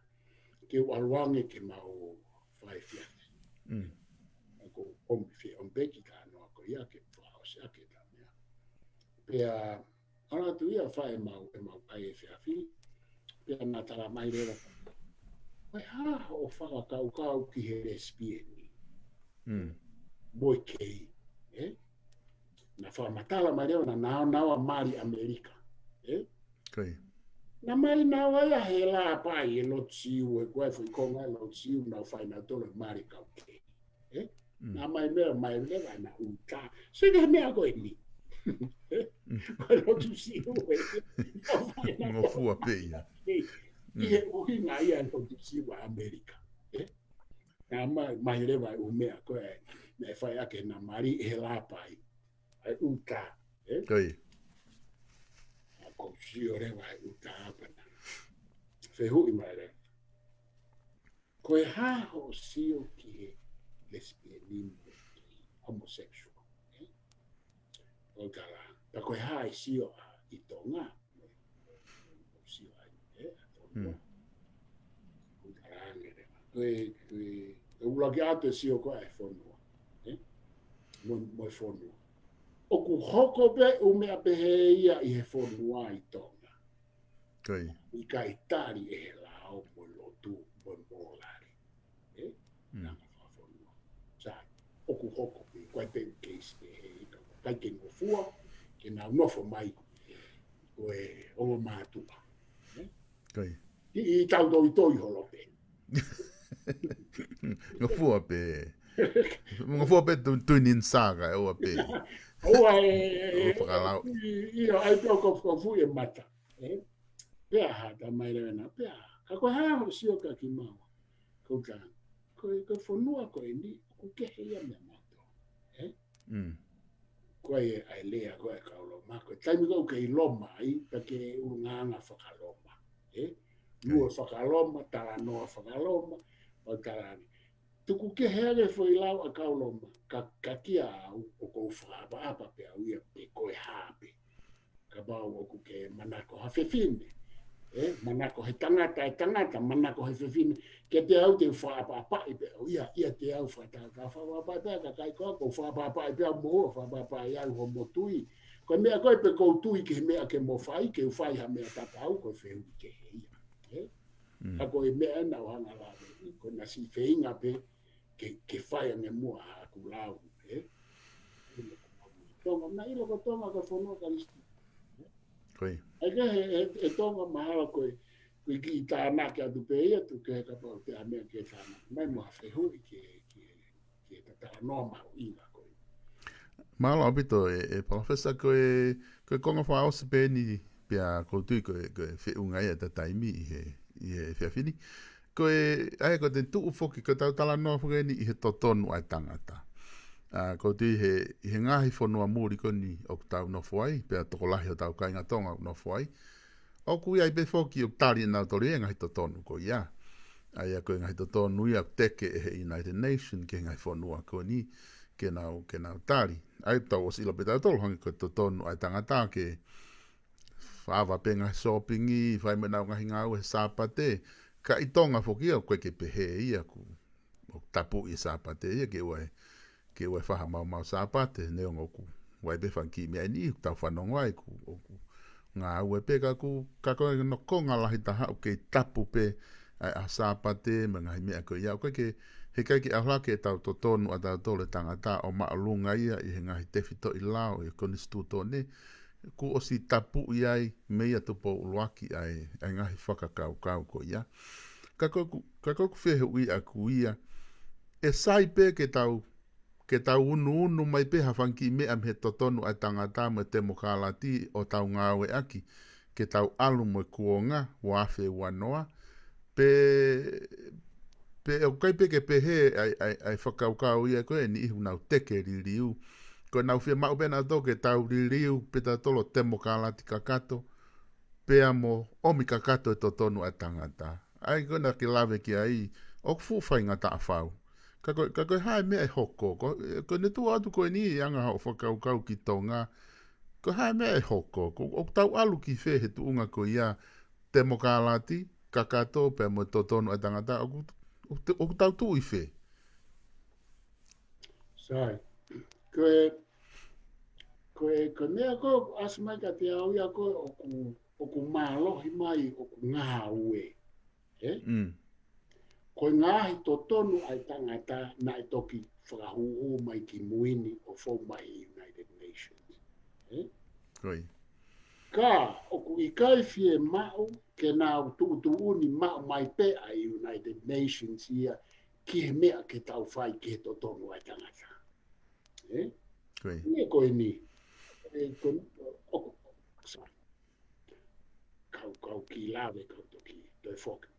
Ke u ʻalu ange ke mau fai fiafi. Mm. ʻOku ou ʻomi fie ʻomi pē ki talanoa ko ia ke fakaʻosi ake ta meʻa. Pea ʻalu atu ia fai ʻemau, ʻemau kai e fiafi. Pea na tala mai leva. Ko e hā hoʻo fakakaukau ki he lesbian ni? Mm. Mo e kei, ē? Na fakamatala mai leva na nau, naua mali ʻAmelika, ē? Ko ia. Na mali naua ia he Lāpai e Lotu Siu, ē, ko e foʻi konga e Lotu Siu, nau fai nautolu e mali kau kei. Ē? Mm. Na mai meʻa mai leva na ʻuta. Sio ki he meʻa ko eni. Ē? Mm. Ko e Lotu Siu, ē. Nau fai nautolu. Ngofua pē ia. Ē? Mm. ʻI he ʻuhinga ia e Lotu Siu ʻa ʻAmelika. Ē? Na mai, mai leva e ʻū meʻa ko ē, naʻe fai ʻaki na mali he Lāpai. ʻA e ʻuta, ē? Ko ia. ʻA ko sio leva e ʻuta ʻapana. Fehuʻi mai leva. Ko e hā hoʻo sio ki he lesbianism, homosexual, ē? ʻO tala, pea ko e hā e sio ʻa ʻi Tonga, ʻo sio ai, ē, ʻa Tonga. Mm. ʻO tala ange leva. Ko e, ko e, ko e ʻuluaki ʻatu e sio ko ē ʻa e fonua, ē? Mo, mo e fonua. ʻOku hoko pē ʻū meʻa pehē ia ʻi he fonua ʻi Tonga. Ko ia. ʻIkai tali ʻe he lao mo e lotu mo e mōlale. Ē? Mm. Nanga fakafonua. Sai, ʻoku hoko pē, ko e pē keisi pē he ika, ʻikai ke ngofua, ke nau nofo mai, ko e ongo mātuʻa. Ē? Ko ia. ʻI, ʻi tau toi toi holo pē. Ngofua pē. Ngofua pē tu, tuinin saka, ʻoua pē. ʻOua ē, ē, ʻoua fakalau. ʻI, ʻio, ʻai pē ʻo ka fukafu e mata. Ē? Pea hā, ta mai leva na, pea hā. Ka ko e hā hoʻo sio kia kimaua. Ko ka, ko e, ko e fonua ko eni, ʻoku kehe ia meia mautolu. Ē? Mm. Ko e ʻai lea, ko e kau Loma, ko e taimi ko ē ʻoku kei Loma ai, pea ke ʻulungaanga faka-Loma. Ē? Lue faka-Loma, talanoa faka-Loma, ʻo tala ange. Tuku kehe ange foʻi lau ʻa kau Loma, ka, ka kia au, ʻoku ou fakaʻapaʻapa pē au ia pe ko e hā pē. Kapau ʻoku ke manako ha fefine. Ē, manako he tangata, e tangata, manako he fefine. Ke te au te u fakaʻapaʻapaʻi pē au ia, ia te au fakaʻapaʻapaʻi pē, ka kai ko, ko fakaʻapaʻapaʻi pē au mo, fakaʻapaʻapaʻi au homo tui. Ko e meʻa ko ē pe ko u tui ki he meʻa ke mo fai, ke u fai ha meʻa tatau, ko e fehuʻi kehe ia. Ē? Mm. Ka ko e meʻa ena ʻoku hanga lave, ko e na si feinga pē, ke, ke fai ange muʻa ʻa ʻeku lau, ē? Tonga, na ʻilo ko Tonga ko e fonua Kalisitiane. Ko ia. ʻAi ke he, he, he Tonga mahalo ko e, ko e kiʻi tānaki atu pē ia tu ke kapau te ʻai meʻa ke tānaki. Mai mo ha fehuʻi ke, ke, ke ta talanoa mahuʻinga ko ia. Mālō ʻaupito e, e Palōfesa ko e, ko e konga fakaʻosi pē eni pea ʻoku ou tui ko e, ko e feʻunga ia ʻeta taimi ʻi he, ʻi he efiafi ni. Ko e, ʻa ia ko ʻete tuʻu foki, ko ʻetau talanoa foki eni ʻi he totonu ʻa e tangata. ʻA, ʻoku ou tui he, ʻi he ngaahi fonua muli ko eni ʻoku tau nofo ai, pea tokolahi hotau kāinga Tonga ʻoku nofo ai. ʻOku ʻi ai pē foki ʻoku tali ʻe nautolu ia e ngaahi totonu ko ia. ʻA ia ko e ngaahi totonu ia ʻoku teke ʻe he United Nations ki he ngaahi fonua ko eni ke nau, ke nau tali. ʻA ia tau ʻosi ʻilo pē tautolu hangē ko e totonu ʻa e tangata ke fakaava pē ngaahi sōpingi, fai mo ʻenau ngaahi ngāue he Sāpate. Ka ʻi Tonga foki ia, ʻoku ʻikai ke pehē ia ʻoku, ʻoku tapuʻi e Sāpate ia ke ʻoua ʻe, ke ʻoua ʻe fai ha maumau Sāpate, neongo ʻoku, ʻOku ʻi ai pē fanga kiʻi meʻa ʻe niʻihi ʻoku tau fanongo ai ʻoku, ʻoku ngāue pē ka ʻoku, ka ko e konga lahi taha ʻoku kei tapu pē ʻa e ʻaho Sāpate mo e ngaahi meʻa ko ia. ʻOku ʻikai ke, heʻikai ke ʻalu hake ʻetau totonu ʻatautolu e tangata ʻo māʻolunga ia ʻi he ngaahi tefitoʻi lao ʻi he konisitūtone. Kuo ʻosi tapuʻi ai meia Tupou ʻUluaki ʻa e, ʻa e ngaahi fakakaukau ko ia. Ka ko ʻeku, ka ko ʻeku fehuʻi ʻaʻaku ia, ʻe sai pē ke tau, ke tau unuunu mai pē ha fanga kiʻi meʻa mei he totonu ʻa e tangata mo e temokalati ʻo tau ngāueʻaki ke tau ʻalu mo e kuonga ua afe ua noa, pe, pe ʻoku ʻikai pē ke pehē ʻa e, ʻa e, ʻa e fakakaukau ia ko ē ʻe niʻihi ʻoku nau teke liliu. Ko ʻenau fiemaʻu pē ʻenautolu ke tau liliu pē tautolu ʻo temokalati kakato, pea mo ʻomi kakato e totonu ʻa e tangata. ʻA ia ko ena ke lave ki ai, ʻoku fuʻu faingataʻa fau. Ka ko, ka ko e hā e meʻa ʻe hoko, ko, ko ʻene tuʻu atu ko eni ʻi he anga hoʻo fakakaukau ki Tonga, ko e hā e meʻa ʻe hoko, ko, ʻoku tau ʻalu ki fē he tuʻunga ko ia, temokalati kakato pea mo e totonu ʻa e tangata, ʻoku, ʻoku, ʻoku tau tuʻu ʻi fē? Sai. Ko e, ko e, ko e meʻa ko ē ʻoku ʻasi mai kiate au ia ko ē ʻoku, ʻoku mālohi mai ʻoku ngāue. Ē? Mm. Ko e ngaahi totonu ʻa e tangata naʻe toki fakahūhū mai ki mui ni ʻo fou mai ʻi he United Nations. Ē? Ko ia. Ka ʻoku ʻikai fiemaʻu ke nau tuʻutuʻuni maʻu mai pē ʻa e United Nations ia ki he meʻa ke tau fai ki he totonu ʻa e tangata. Ē? Ko ia. Meʻa ko eni. Ē, ko, ʻoku, sorry. Kau, kau kiʻi lave, kau toki toe foki.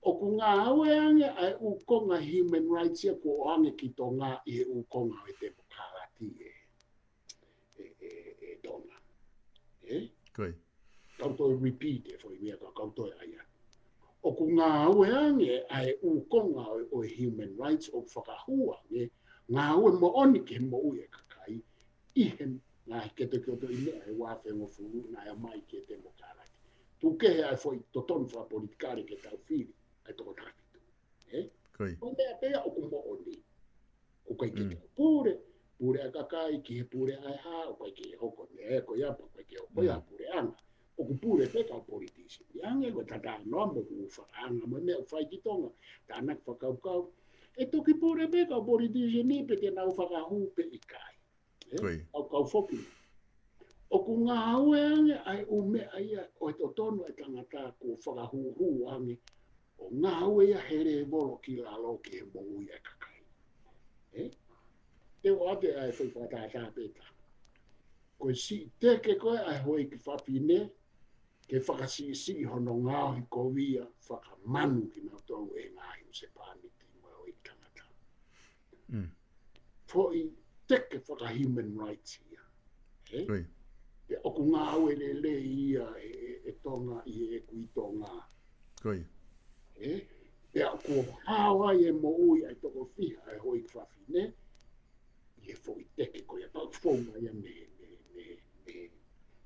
ʻOku ngāue ange ʻa e ʻū konga human rights ia kuo ʻoange ki Tonga ʻi he ʻū konga ʻo e temokalati ē, ē, ē, ē Tonga. Ē? Ko ia. Kau toe repeat e foʻi meʻa ka kau toe ʻai atu. ʻOku ngāue ange ʻa e ʻū konga ʻo, ʻo e human rights ʻoku fakahū ange, ngāue moʻoni ki he moʻui e kakai, ʻi he ngaahi ketoketo ʻi meʻa he ua afe hongofulu naʻe ʻomai ki he temokalati. Tuku kehe ʻa e foʻi totonu fakapolitikale ke tau fili ʻa e toko taha fitu. Ē? Ko ia. Ko e meʻa pē ia ʻoku moʻoni. ʻOku ʻikai ke Mm. tau pule, pule ʻa e kakai ki he pule ʻa e hā, ʻoku ʻikai ke hoko e meʻa ko ia, pea ʻoku ʻikai ke hoko ia Mm. puleʻanga. ʻOku pule pē kau politician. ʻI ange ko e talanoa mo ʻeku fakaanga mo e meʻa ʻoku fai ki Tonga, tānaki fakakaukau. ʻE toki pule pē kau politician ni pe te nau fakahū pe ʻikai. Ē? Ko ia. Kau, kau foki. ʻOku ngāue ange ʻa e ʻū meʻa ia ʻo e totonu ʻa e tangata kuo fakahūhū ange ʻo ngāue ia he lēvolo ki lalo ki he moʻui ʻa e kakai. Ē? Te u ʻoatu ʻa e foʻi fakatātā pē taha. Ko e siʻi teke ko ē ʻa e houʻeiki fafine ke fakasiʻisiʻi hono ngaohikovia fakamanu kinautolu ʻe he ngaahi husepāniti mo e houʻeiki tangata. Mm. Foʻi teke faka-human rights ia. Ē? Ko ia. Pea ʻoku ngāue lelei ia ʻe, ʻe, ʻe Tonga ʻi heʻeku ʻi Tonga. Ko ia. Ē? Pea ʻoku hao ai e moʻui ʻa e toko fiha ʻa e houʻeiki fafine ʻi he foʻi teke ko ia pau fou mai ia mei, mei, mei,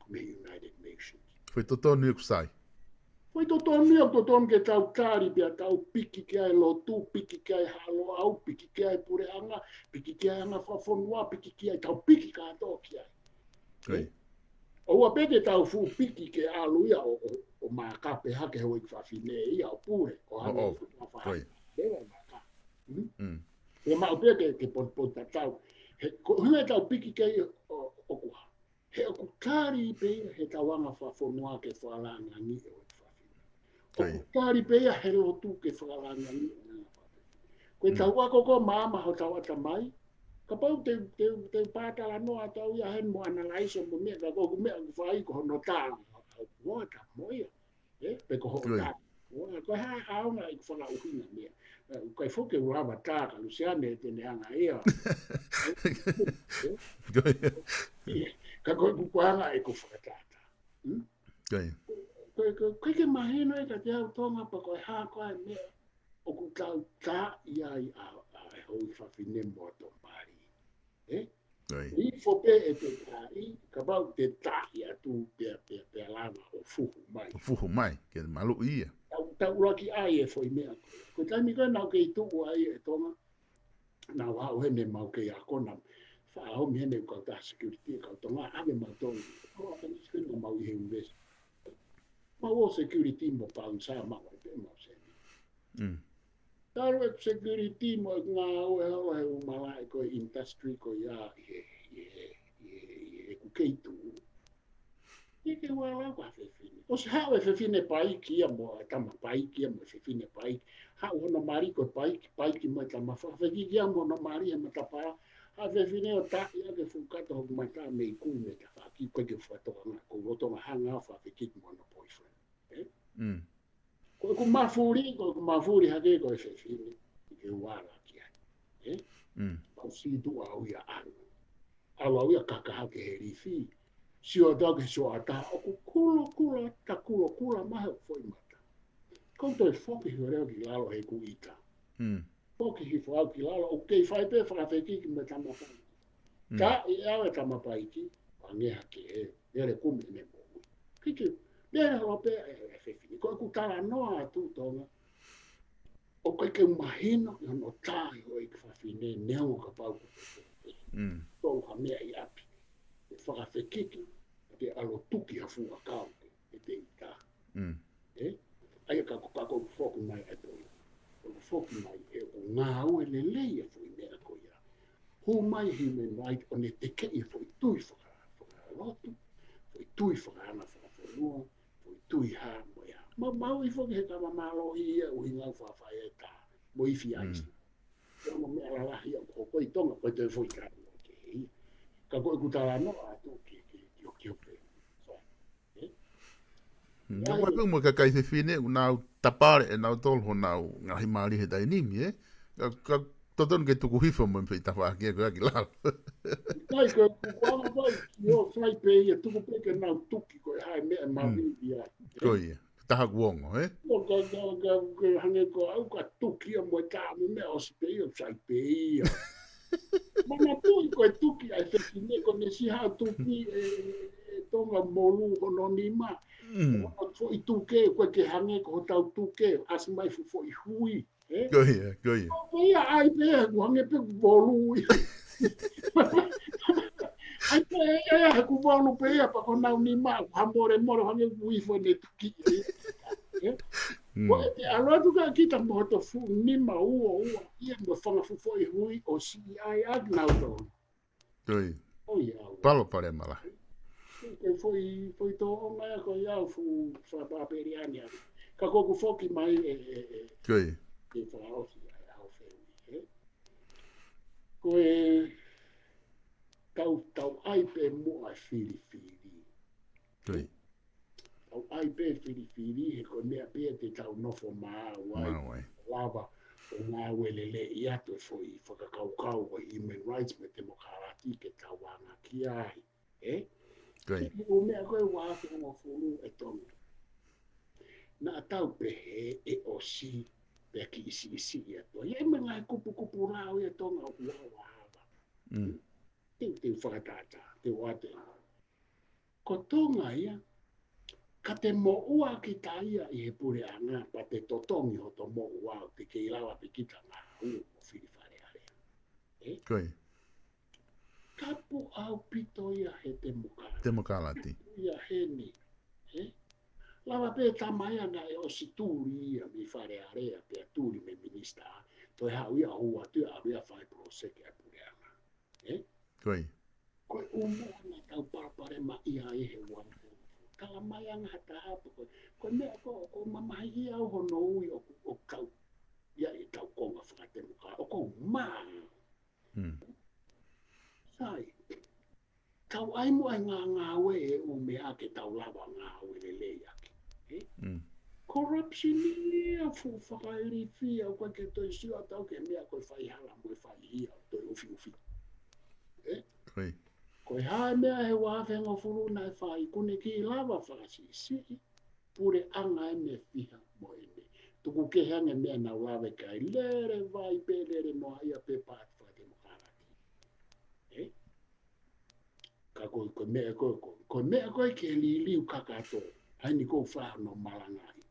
mei United Nations. Foʻi totonu ia ʻoku sai. Foʻi totonu ia, totonu ke tau tali pea tau piki ki ai e lotu, piki ki ai e Haʻa Loʻau, piki ki ai e puleʻanga, piki ki ai e anga fakafonua, piki ki ai, tau piki kātoa ki ai. Ko ia. ʻOua pē ke tau fuʻu piki ke ʻalu ia ʻo, ʻo, ʻo mākape hake houʻeiki fafine ia ʻo pule, ʻo hangē ʻOʻo. Ko ia. Pea ʻo mākape. Hmm? Mm. ʻE maʻu pē ke, ke potu, potu tatau. He, ko e ʻuhinga ʻetau piki ki ai ʻo, ʻoku hā. He ʻoku tali pē ia he tau anga fakafonua ke fakalāngilangiʻi e houʻeiki fafine. Ko ia. ʻOku tali pē ia he lotu ke fakalāngilangiʻi e anga fakafonua. Ko e Mm. tau ako ko ē maama hotau ʻatamai, kapau te, te, te pātalanoa atu au ia heni mo analyze mo e meʻa, ka ko ʻeku meʻa ʻoku fai ko hono tā, ʻoku ʻoatu mo ia. Ē, pe ko hoʻo Ko ia. tā. Ko e hā, hā ʻaonga ʻeku fakaʻuhinga meʻa. Ē, ʻoku ʻikai foki ke u lava tā ka Luseane te ne anga ia. Ē? Ko ia. Ē, ka ko ʻeku anga ʻeku fakatātā. Hmm? Ko ia. Ko, ko, ko e mahino ia kiate au Tonga pea ko e hā ko ā e meʻa ʻoku tau tā ʻi ai ʻa, ʻa e houʻeiki fafine mo e tomali. Ē? Ko ia. Ifo pē ʻete taaʻi, kapau te taaʻi atu pea, pea, pea lava ʻo fuhu mai. ʻO fuhu mai, ke maluʻi ia. Tau, tau ʻuluaki ʻai e foʻi meʻa ko ē. Ko e taimi ko ē naʻa ku kei tuʻu ai ʻe Tonga, naʻa ku haʻu heni mau kei ako na. Faʻa ʻomi heni ʻe he kautaha security ʻa e kau Tonga, ʻave mautolu. ʻO ʻave ni security mau ʻi he university. Mau ō security mo bouncer, mau ʻai pē mau seni. Mm. Talu e security mo e ngāue holo he ʻū malaʻe ko e industry ko ia ʻi he, ʻi he, ʻi he, ʻi he ʻeku kei tuʻu. ʻIkai ke u ala au ki ha fefine. ʻOsi haʻu e fefine paiki ia mo e tama paiki ia mo e fefine paiki. Haʻu hono mali ko e paiki, paiki mo e tama fakafekiki ia mo hono mali he matapā. Ha fefine ʻo taʻi ake fuʻu kato hoku mata mei kumi mei tafaʻaki, ʻikai ke u fakatokangaʻi, ʻoku ou lolotonga hanga ʻo fakafekiki mo hono boyfriend. Ē? Mm. Ko ʻeku mafuli, ko ʻeku mafuli hake ko e fefine, ʻikai ke u ala ki ai. Ē? Mm. Pau situ au ia ʻalu. ʻAlu au ia kakaha ki he lifi. Sio atu au ki he sioʻata, ʻoku kulokula, ta kulokula mai hoku foʻi mata. Ko u toe foki hifo leva ki lalo heʻeku ʻita. Mm. Foki hifo au ki lalo, ʻoku kei fai pē fakafekiki mo e tama paiki. Mm. Taʻi ʻe au e tama paiki, ʻo hangē ha kehe, lele kumi ʻene moʻui. Kiki, lele holo pē e, e fefine. Ko ʻeku talanoa atu Tonga, ʻoku ʻikai ke u mahino ʻi hono tā ʻi hoʻo ʻeiki fafine, neongo kapau ko e, Mm. tolu ha meʻa ʻi ʻapi. ʻE fakafekiki, te ʻalu ʻo tuki ha fuʻu ʻakau, ʻe te ʻita. Mm. Ē? ʻA ia ka ko, ka ko ʻeku foki mai ʻa e poi. Ko ʻeku foki mai ʻe ʻoku ngāue lelei ʻa e foʻi meʻa ko ia. Hū mai human right ʻo ne tekeʻi e foʻi tui faka-, fakalotu, foʻi tui fakaanga fakafonua, foʻi tui hā mo ia. Ma, mau ʻi foki he kama mālohi ia ʻuhinga ʻoku fafai e tā. Mo ifi ai. Mm. Ko e ongo meʻa lalahi ʻoku hoko ʻi Tonga, ko e toe foʻi kai ʻo ke hei. Ka ko ʻeku talanoa atu ki, ki, ki, ki, ki, ki, Mm. Ka ʻoku ʻi ai pē mo e kakai fefine, ʻoku nau tapale ʻe nautolu honau ngaahi mali he taimi ni, ē? Ka, ka totonu ke tuku hifo mo e fei tafaʻaki ko ia ki lalo. Kai ko, ko ʻeku ʻamanaki, ʻio, sai pē ia, tuku pē ke nau tuki ko e hā e meʻa Mm. mavi ia. Ko ia. Taha kuo ongo, ē? Ko ka, ka, ka, ka hangē ko au ka tuki ia mo e tā mo e meʻa ʻosi pē ia, sai pē ia. Manatuʻi ko e tuki ʻa e fefine ko ʻene siʻi haʻu tuki ʻe, ʻe, ʻe Tonga molu hono nima. Mm. Ko hono foʻi tuke, ko e ke hangē ko hotau tuke, ʻasi mai fuʻu foʻi hui. Ē? Ko ia, ko ia. Ko ia ai pē, ʻoku hangē pē molu ia. Ai pē ia, ia, he ʻoku molu pē ia, pea ko honau nima, ʻoku hā mole mole, hangē ʻoku ui foʻi ne tuki. Ē? Mm. Ko e te ʻalu atu ka kita mo hoto fuʻu nima ua ua, ia mo e fanga fuʻu foʻi hui ʻo siʻi ai atu nautolu. Ko ia. Ko ia au. Palopalema lahi. Ko e foʻi, foʻi tōʻonga ia ko ia au fuʻu fakapapeliani au. Ka ko ʻeku foki mai ē, ē, ē. Ko ia. ʻE fakaʻosi ai au feui, ē. Ko e tau, tau ʻai pē muʻa e filifili. Ko ia. Tau ʻai pē filifili, he ko e meʻa pē te tau nofo maʻu ai. Maʻu ai. Lava ʻo ngāue lelei atu e foʻi fakakaukau ʻo e human rights mo e temokalati ke tau anga ki ai. Ē? Ko ia. Ko e meʻa ko e ua afe hongofulu ʻe Tonga. Naʻa tau pehē ʻe ʻosi pea kiʻi siʻisiʻi atu. ʻI ai mo e ngaahi kupukupu lao ʻi Tonga ʻoku ua ava. Mm. Te u, te u fakatātā, te u ʻoatu. Ko Tonga ia, ka te moʻua kita ia ʻi he puleʻanga, pea te totongi hoto moʻua ʻo te kei lava pē kita ngāue mo fili Fale Alea. Ē? Ko ia. Tapu ʻaupito ia he temokalati. Temokalati. Tapu ia heni. Ē? Lava pē tama ia naʻe ʻosi tuli ia mei Fale Alea, pea tuli mei minisitā. Toe haʻu ia ʻo ʻoatu ia ʻalu ia fai poloseki ʻa e puleʻanga. Ē? Ko ia. Ko e ʻū meʻa naʻa tau palopalemaʻia ai he ua. Tala mai ange ha taha pē ko e, ko e meʻa ko, ko e mamahi ia au hono ui ʻoku, ʻoku kau. Ia ʻi he tau konga fakatemokalati. ʻOku ou mā. Mm. Sai. Tau ʻai muʻa e ngā ngāue ʻe ʻū meʻa ke tau lava ngāue lelei ʻaki. Ē? Mm. Corruption ia fuʻu fakailifia, ʻoku ʻikai ke toe sio atu au ki he meʻa ko e faihala mo e faihia ʻo toe ufiufi. Ē? Ko ia. Ko e hā e meʻa he ua afe hongofulu naʻe fai, ʻoku ne kiʻi lava fakasiʻisiʻi, puleʻanga ʻe meʻa fiha mo ʻene. Tuku kehe ange meʻa naʻa lava ki ai, lele vai pē, lele noaʻia pē paati fakatemokalati. Ē? Ka ko, ko e meʻa ko, ko, ko e meʻa ko ē ke liliu kakato, ʻa eni ʻoku ou fai hono malangaʻi.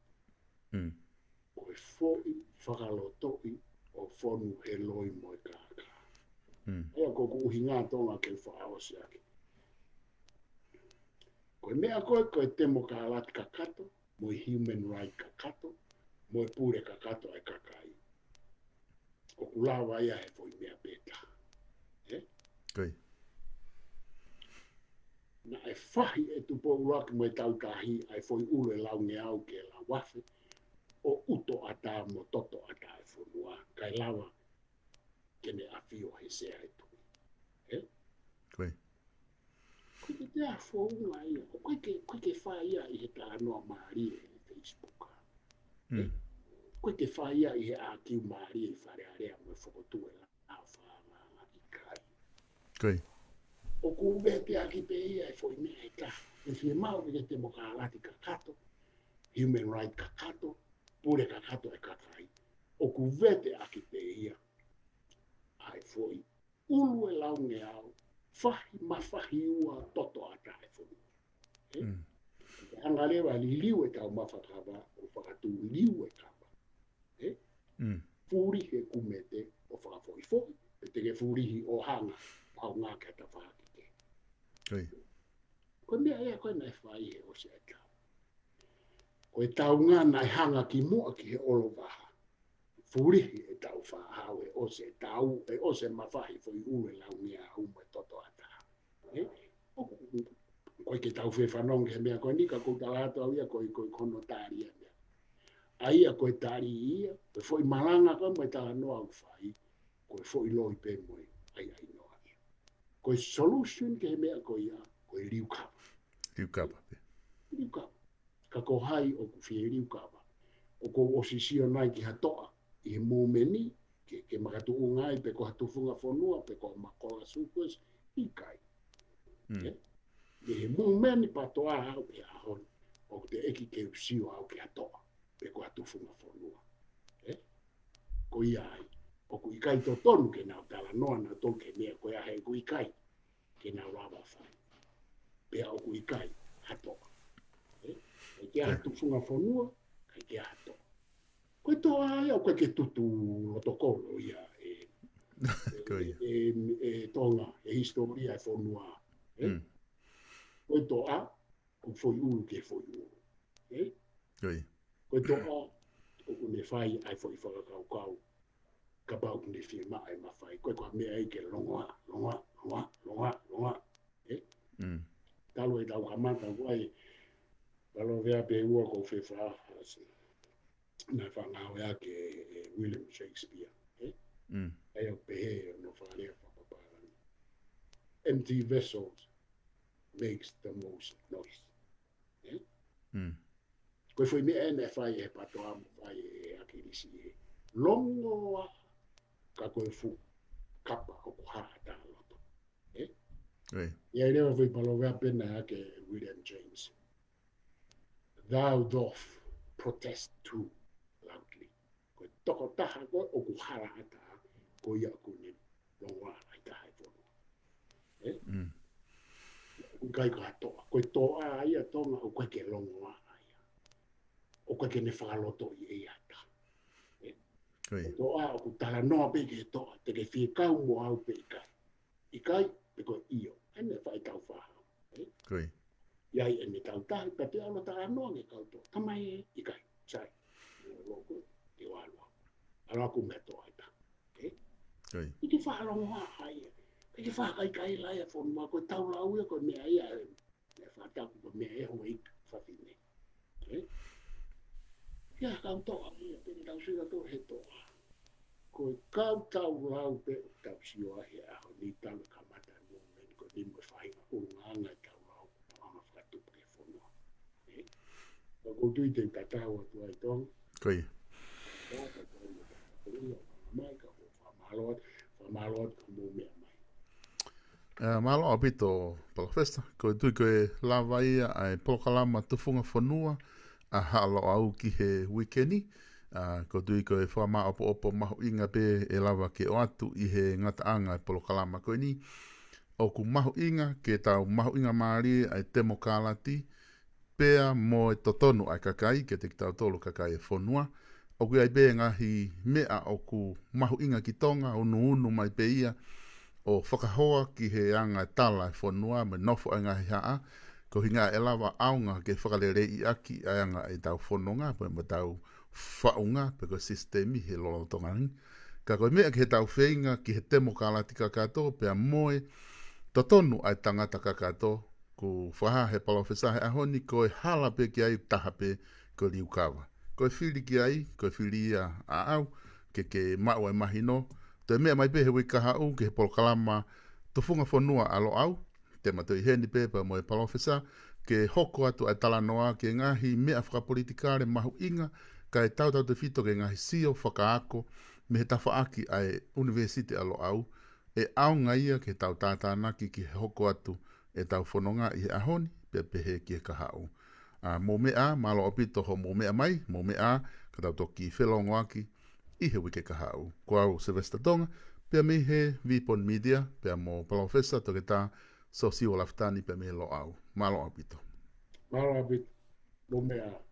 Mm. Ko e foʻi fakalotoʻi ʻo fonu he loi mo e kākā. Mm. Ia ko ʻeku ʻuhinga Tonga ke fakaʻosi ʻaki. Ko e meʻa ko ē, ko e temokalati kakato, mo e human right kakato, mo e pule kakato ʻa e kakai. ʻOku lava ia he foʻi meʻa pē taha. Ē? Ko ia. Naʻe fahi ʻe Tupou ʻUluaki mo e Tautahi ʻa e foʻi ʻulu ʻe laungeau ke lau afe ʻo ʻuto ʻatā mo toto ʻatā e fonua. Kae lava ke ne ʻafio he sea e tuʻi. Ē? Ko ia. Ko e kiʻi founga ia, ʻoku ʻikai ke, ʻoku ʻikai ke fai ia ʻi he talanoa mālie he Facebook. Ē? Mm. ʻOku ʻikai ke fai ia ʻi he ʻākiu mālie ʻi Fale Alea mo e fokotuʻu e lao fakaangaanga, ʻikai. Ko ia. ʻOku vete ʻaki pē ia e foʻi meʻa ʻe taha. ʻE fiemaʻu ke temokalati kakato, human right kakato, pule kakato e kakai. ʻOku vete ʻaki pē ia ʻa e foʻi ʻulu ʻe laungeau, fahi mafahi ua toto ʻatā e fonua. Ē? Mm. Ke anga leva liliu e taumafa kava, ʻo fakatū liu e kava. Ē? Mm. Fulihi e kumete ʻo fakafoʻifoʻi, pe te ke fulihi ʻo hanga, ʻo hanga ke tafaʻaki ke. Ko ia. Ko e meʻa ia ko ē naʻe fai he ʻosi e tau. Ko e taunga naʻe hanga ki muʻa ki he ʻolovaha. Fulihi e tau fāhau, ʻe ʻosi e tau, ʻe ʻosi e mafahi foʻi ʻulu ʻe laungeau mo e toto ʻatā. Ē? ʻOku, ʻoku ʻikai ke tau fefanongo he meʻa ko eni ka ʻoku ou tala atu au ia ko e, ko e hono tali ia meʻa. ʻA ia ko e tali ia, ko e foʻi malanga ko ē mo e talanoa ʻoku fai, ko e foʻi loi pē mo e ʻaiʻainoa ia. Ko e solution ki he meʻa ko ia, ko e liukava. Liukava pē. Liukava. Ka ko hai ʻoku fie liukava? ʻOku ou ʻosi sio nai ki ha toʻa ʻi he movement ni, ke, ke makatuʻunga ai pe ko ha tufunga fonua, pe ko ha makola sukues, ʻikai. Mm. Ē? ʻI he movement ni PATOA au he ʻaho ni, ʻoku teʻeki ke u sio au ki ha toʻa, pe ko ha tufunga fonua. Ē? Ko ia ai, ʻoku ʻikai totonu ke nau talanoa nautolu ki he meʻa ko ia he ʻoku ʻikai ke nau lava fai. Pea ʻoku ʻikai ha toʻa. Ē? ʻIkai ke ha tufunga fonua, ʻikai ke ha toʻa. Ko e toʻa ia ʻoku ʻikai ke tutu lotokolo ia ʻe, Ko ia. ʻe, ʻe, ʻe Tonga, ʻe hisitōlia e fonua. Ē? Mm. Ko e toʻa, ʻoku foʻi ʻulu ke foʻi ʻulu. Ē? Ko ia. Ko e toʻa, ʻoku ne fai ai foʻi fakakaukau, kapau ʻoku ne fiemaʻu e mafai. Ko e ko ha meʻa ia ke longoaʻa, longoaʻa, longoaʻa, longoaʻa, longoaʻa. Ē? Mm. Talu e tau kamata, ko e Paloveape ua ʻoku ou fefakaʻasi. Naʻe fakangāueʻaki ʻe, ʻe William Shakespeare. Ē? Mm. ʻA ia ʻoku pehē hono fakalea fakapapālangi. Empty vessels makes the most noise. Ē? Mm. Ko e foʻi meʻa eni ʻe fai ʻe he PATOA mo fai ʻe ʻAkilisi ē. Longoaʻa ka ko e fuʻu kapa ʻoku hā ʻatā loto. Ē? Ē. ʻI ai leva foʻi paloveape naʻe ʻai ʻe William James. Thou doth protest too loudly. Ko e tokotaha ko ē ʻoku hala ʻatā, ko ia ʻoku ne longoaʻa ai taha e fonua. Ē? Mm. ʻIkai ko ha toʻa. Ko e toʻa ia Tonga ʻoku ʻikai ke longoaʻa ia. ʻOku ʻikai ke ne fakalotoʻi ʻe ia ha taha. Ē? Ko ia. Ko e toʻa ʻoku talanoa pē ki he toʻa, te ke fie kau mo au pe ʻikai. ʻIkai, pe ko e ʻio. ʻA ia naʻe fai tau fāhau. Ē? Ko ia. ʻI ai ʻene tau tahi, pea te ʻalu talanoa nge kau toʻa. Tamai ē, ʻikai, sai. Loko, te u ʻalu au. ʻAlu au mo e toʻa ʻe taha. Ē? Ko ia. ʻIkai ke fakalongoaʻa ia. ʻIkai ke fakakaikaila ia e fonua, ko e tau lau ia, ko e meʻa ia, ē, meʻa fakatapu, ko e meʻa ʻe hoi fafine. Ē? Ia kau toʻa ia, pea tau sio atu he toʻa. Ko e kau tau lau pē ʻoku tau sio ai he ʻaho ni, talu e kamata e movement ko eni mo e faʻahinga ʻulungaanga e tau lau, tau anga fakatupu ki he fonua. Ē? Ka ʻoku ou tui te u tatau atu ai Tonga. Ko ia. Ka tatau mo e tatau mai ka ʻoku ou fakamālō atu, fakamālō atu ka mou meʻa mai. ʻE, mālō ʻaupito, Palōfesa. ʻOku ou tui ko e lava ia ʻa e polokalama Tufunga Fonua ʻa Haʻa Loʻau ki he uike ni. ʻA, ʻoku ou tui ko e fakamāʻopoʻopo mahuʻinga pē ʻe lava ke ʻoatu ʻi he ngataʻanga e polokalama ko eni. ʻOku mahuʻinga ke tau mahuʻingamālie ʻa e temokalati, pea mo e totonu ʻa e kakai, kiate kitautolu kakai e fonua. ʻOku ʻi ai pē ngaahi meʻa ʻoku mahuʻinga ki Tonga, unuunu mai pē ia, ʻo fakahoa ki he anga e tala e fonua mo e nofo ʻa e ngaahi haʻa, ko e ʻuhinga ʻe lava ʻaonga ke fakaleleiʻaki ʻa e anga ʻetau fononga, pe mo ʻetau faʻunga, pe ko e sisitemi he lolotonga ni. Ka ko e meʻa ki heʻetau feinga ki he temokālati kakato, pea mo e totonu ʻa e tangata kakato, kuo fakahā he palōfesa he ʻaho ni, ko e hala pē ki ai taha pē ko e liukava. Ko e fili ki ai, ko e fili ia ʻaʻau, ke ke maʻu e mahino. Toe meʻa mai pē he uike kahaʻu ki he polokalama Tufunga Fonua ʻa Loʻau, te ma toe ʻi heni pē pea mo e palōfesa, ke hoko atu ʻa e talanoa ki he ngaahi meʻa fakapolitikale mahuʻinga, kae tautautefito ki he ngaahi sio fakaako mei he tafaʻaki ʻa e ʻUnivēsiti ʻa Loʻau, ʻe ʻaonga ia ke tau tātānaki ki he hoko atu ʻetau fononga ʻi he ʻaho ni, pea pehē ki he kahaʻu. ʻA, mou meʻa ā, mālō ʻaupito hoʻomou meʻa mai, mou meʻa ā, ka tau toki felōngoaki ʻi he uike kahaʻu. Ko au Sylvester Tonga, pea mei he Vipon Media, pea mo Palōfesa Toketā Sosiua Lafitani, pea mei Loʻau. Mālō ʻaupito. Mālō ʻaupito. Mou meʻa ā.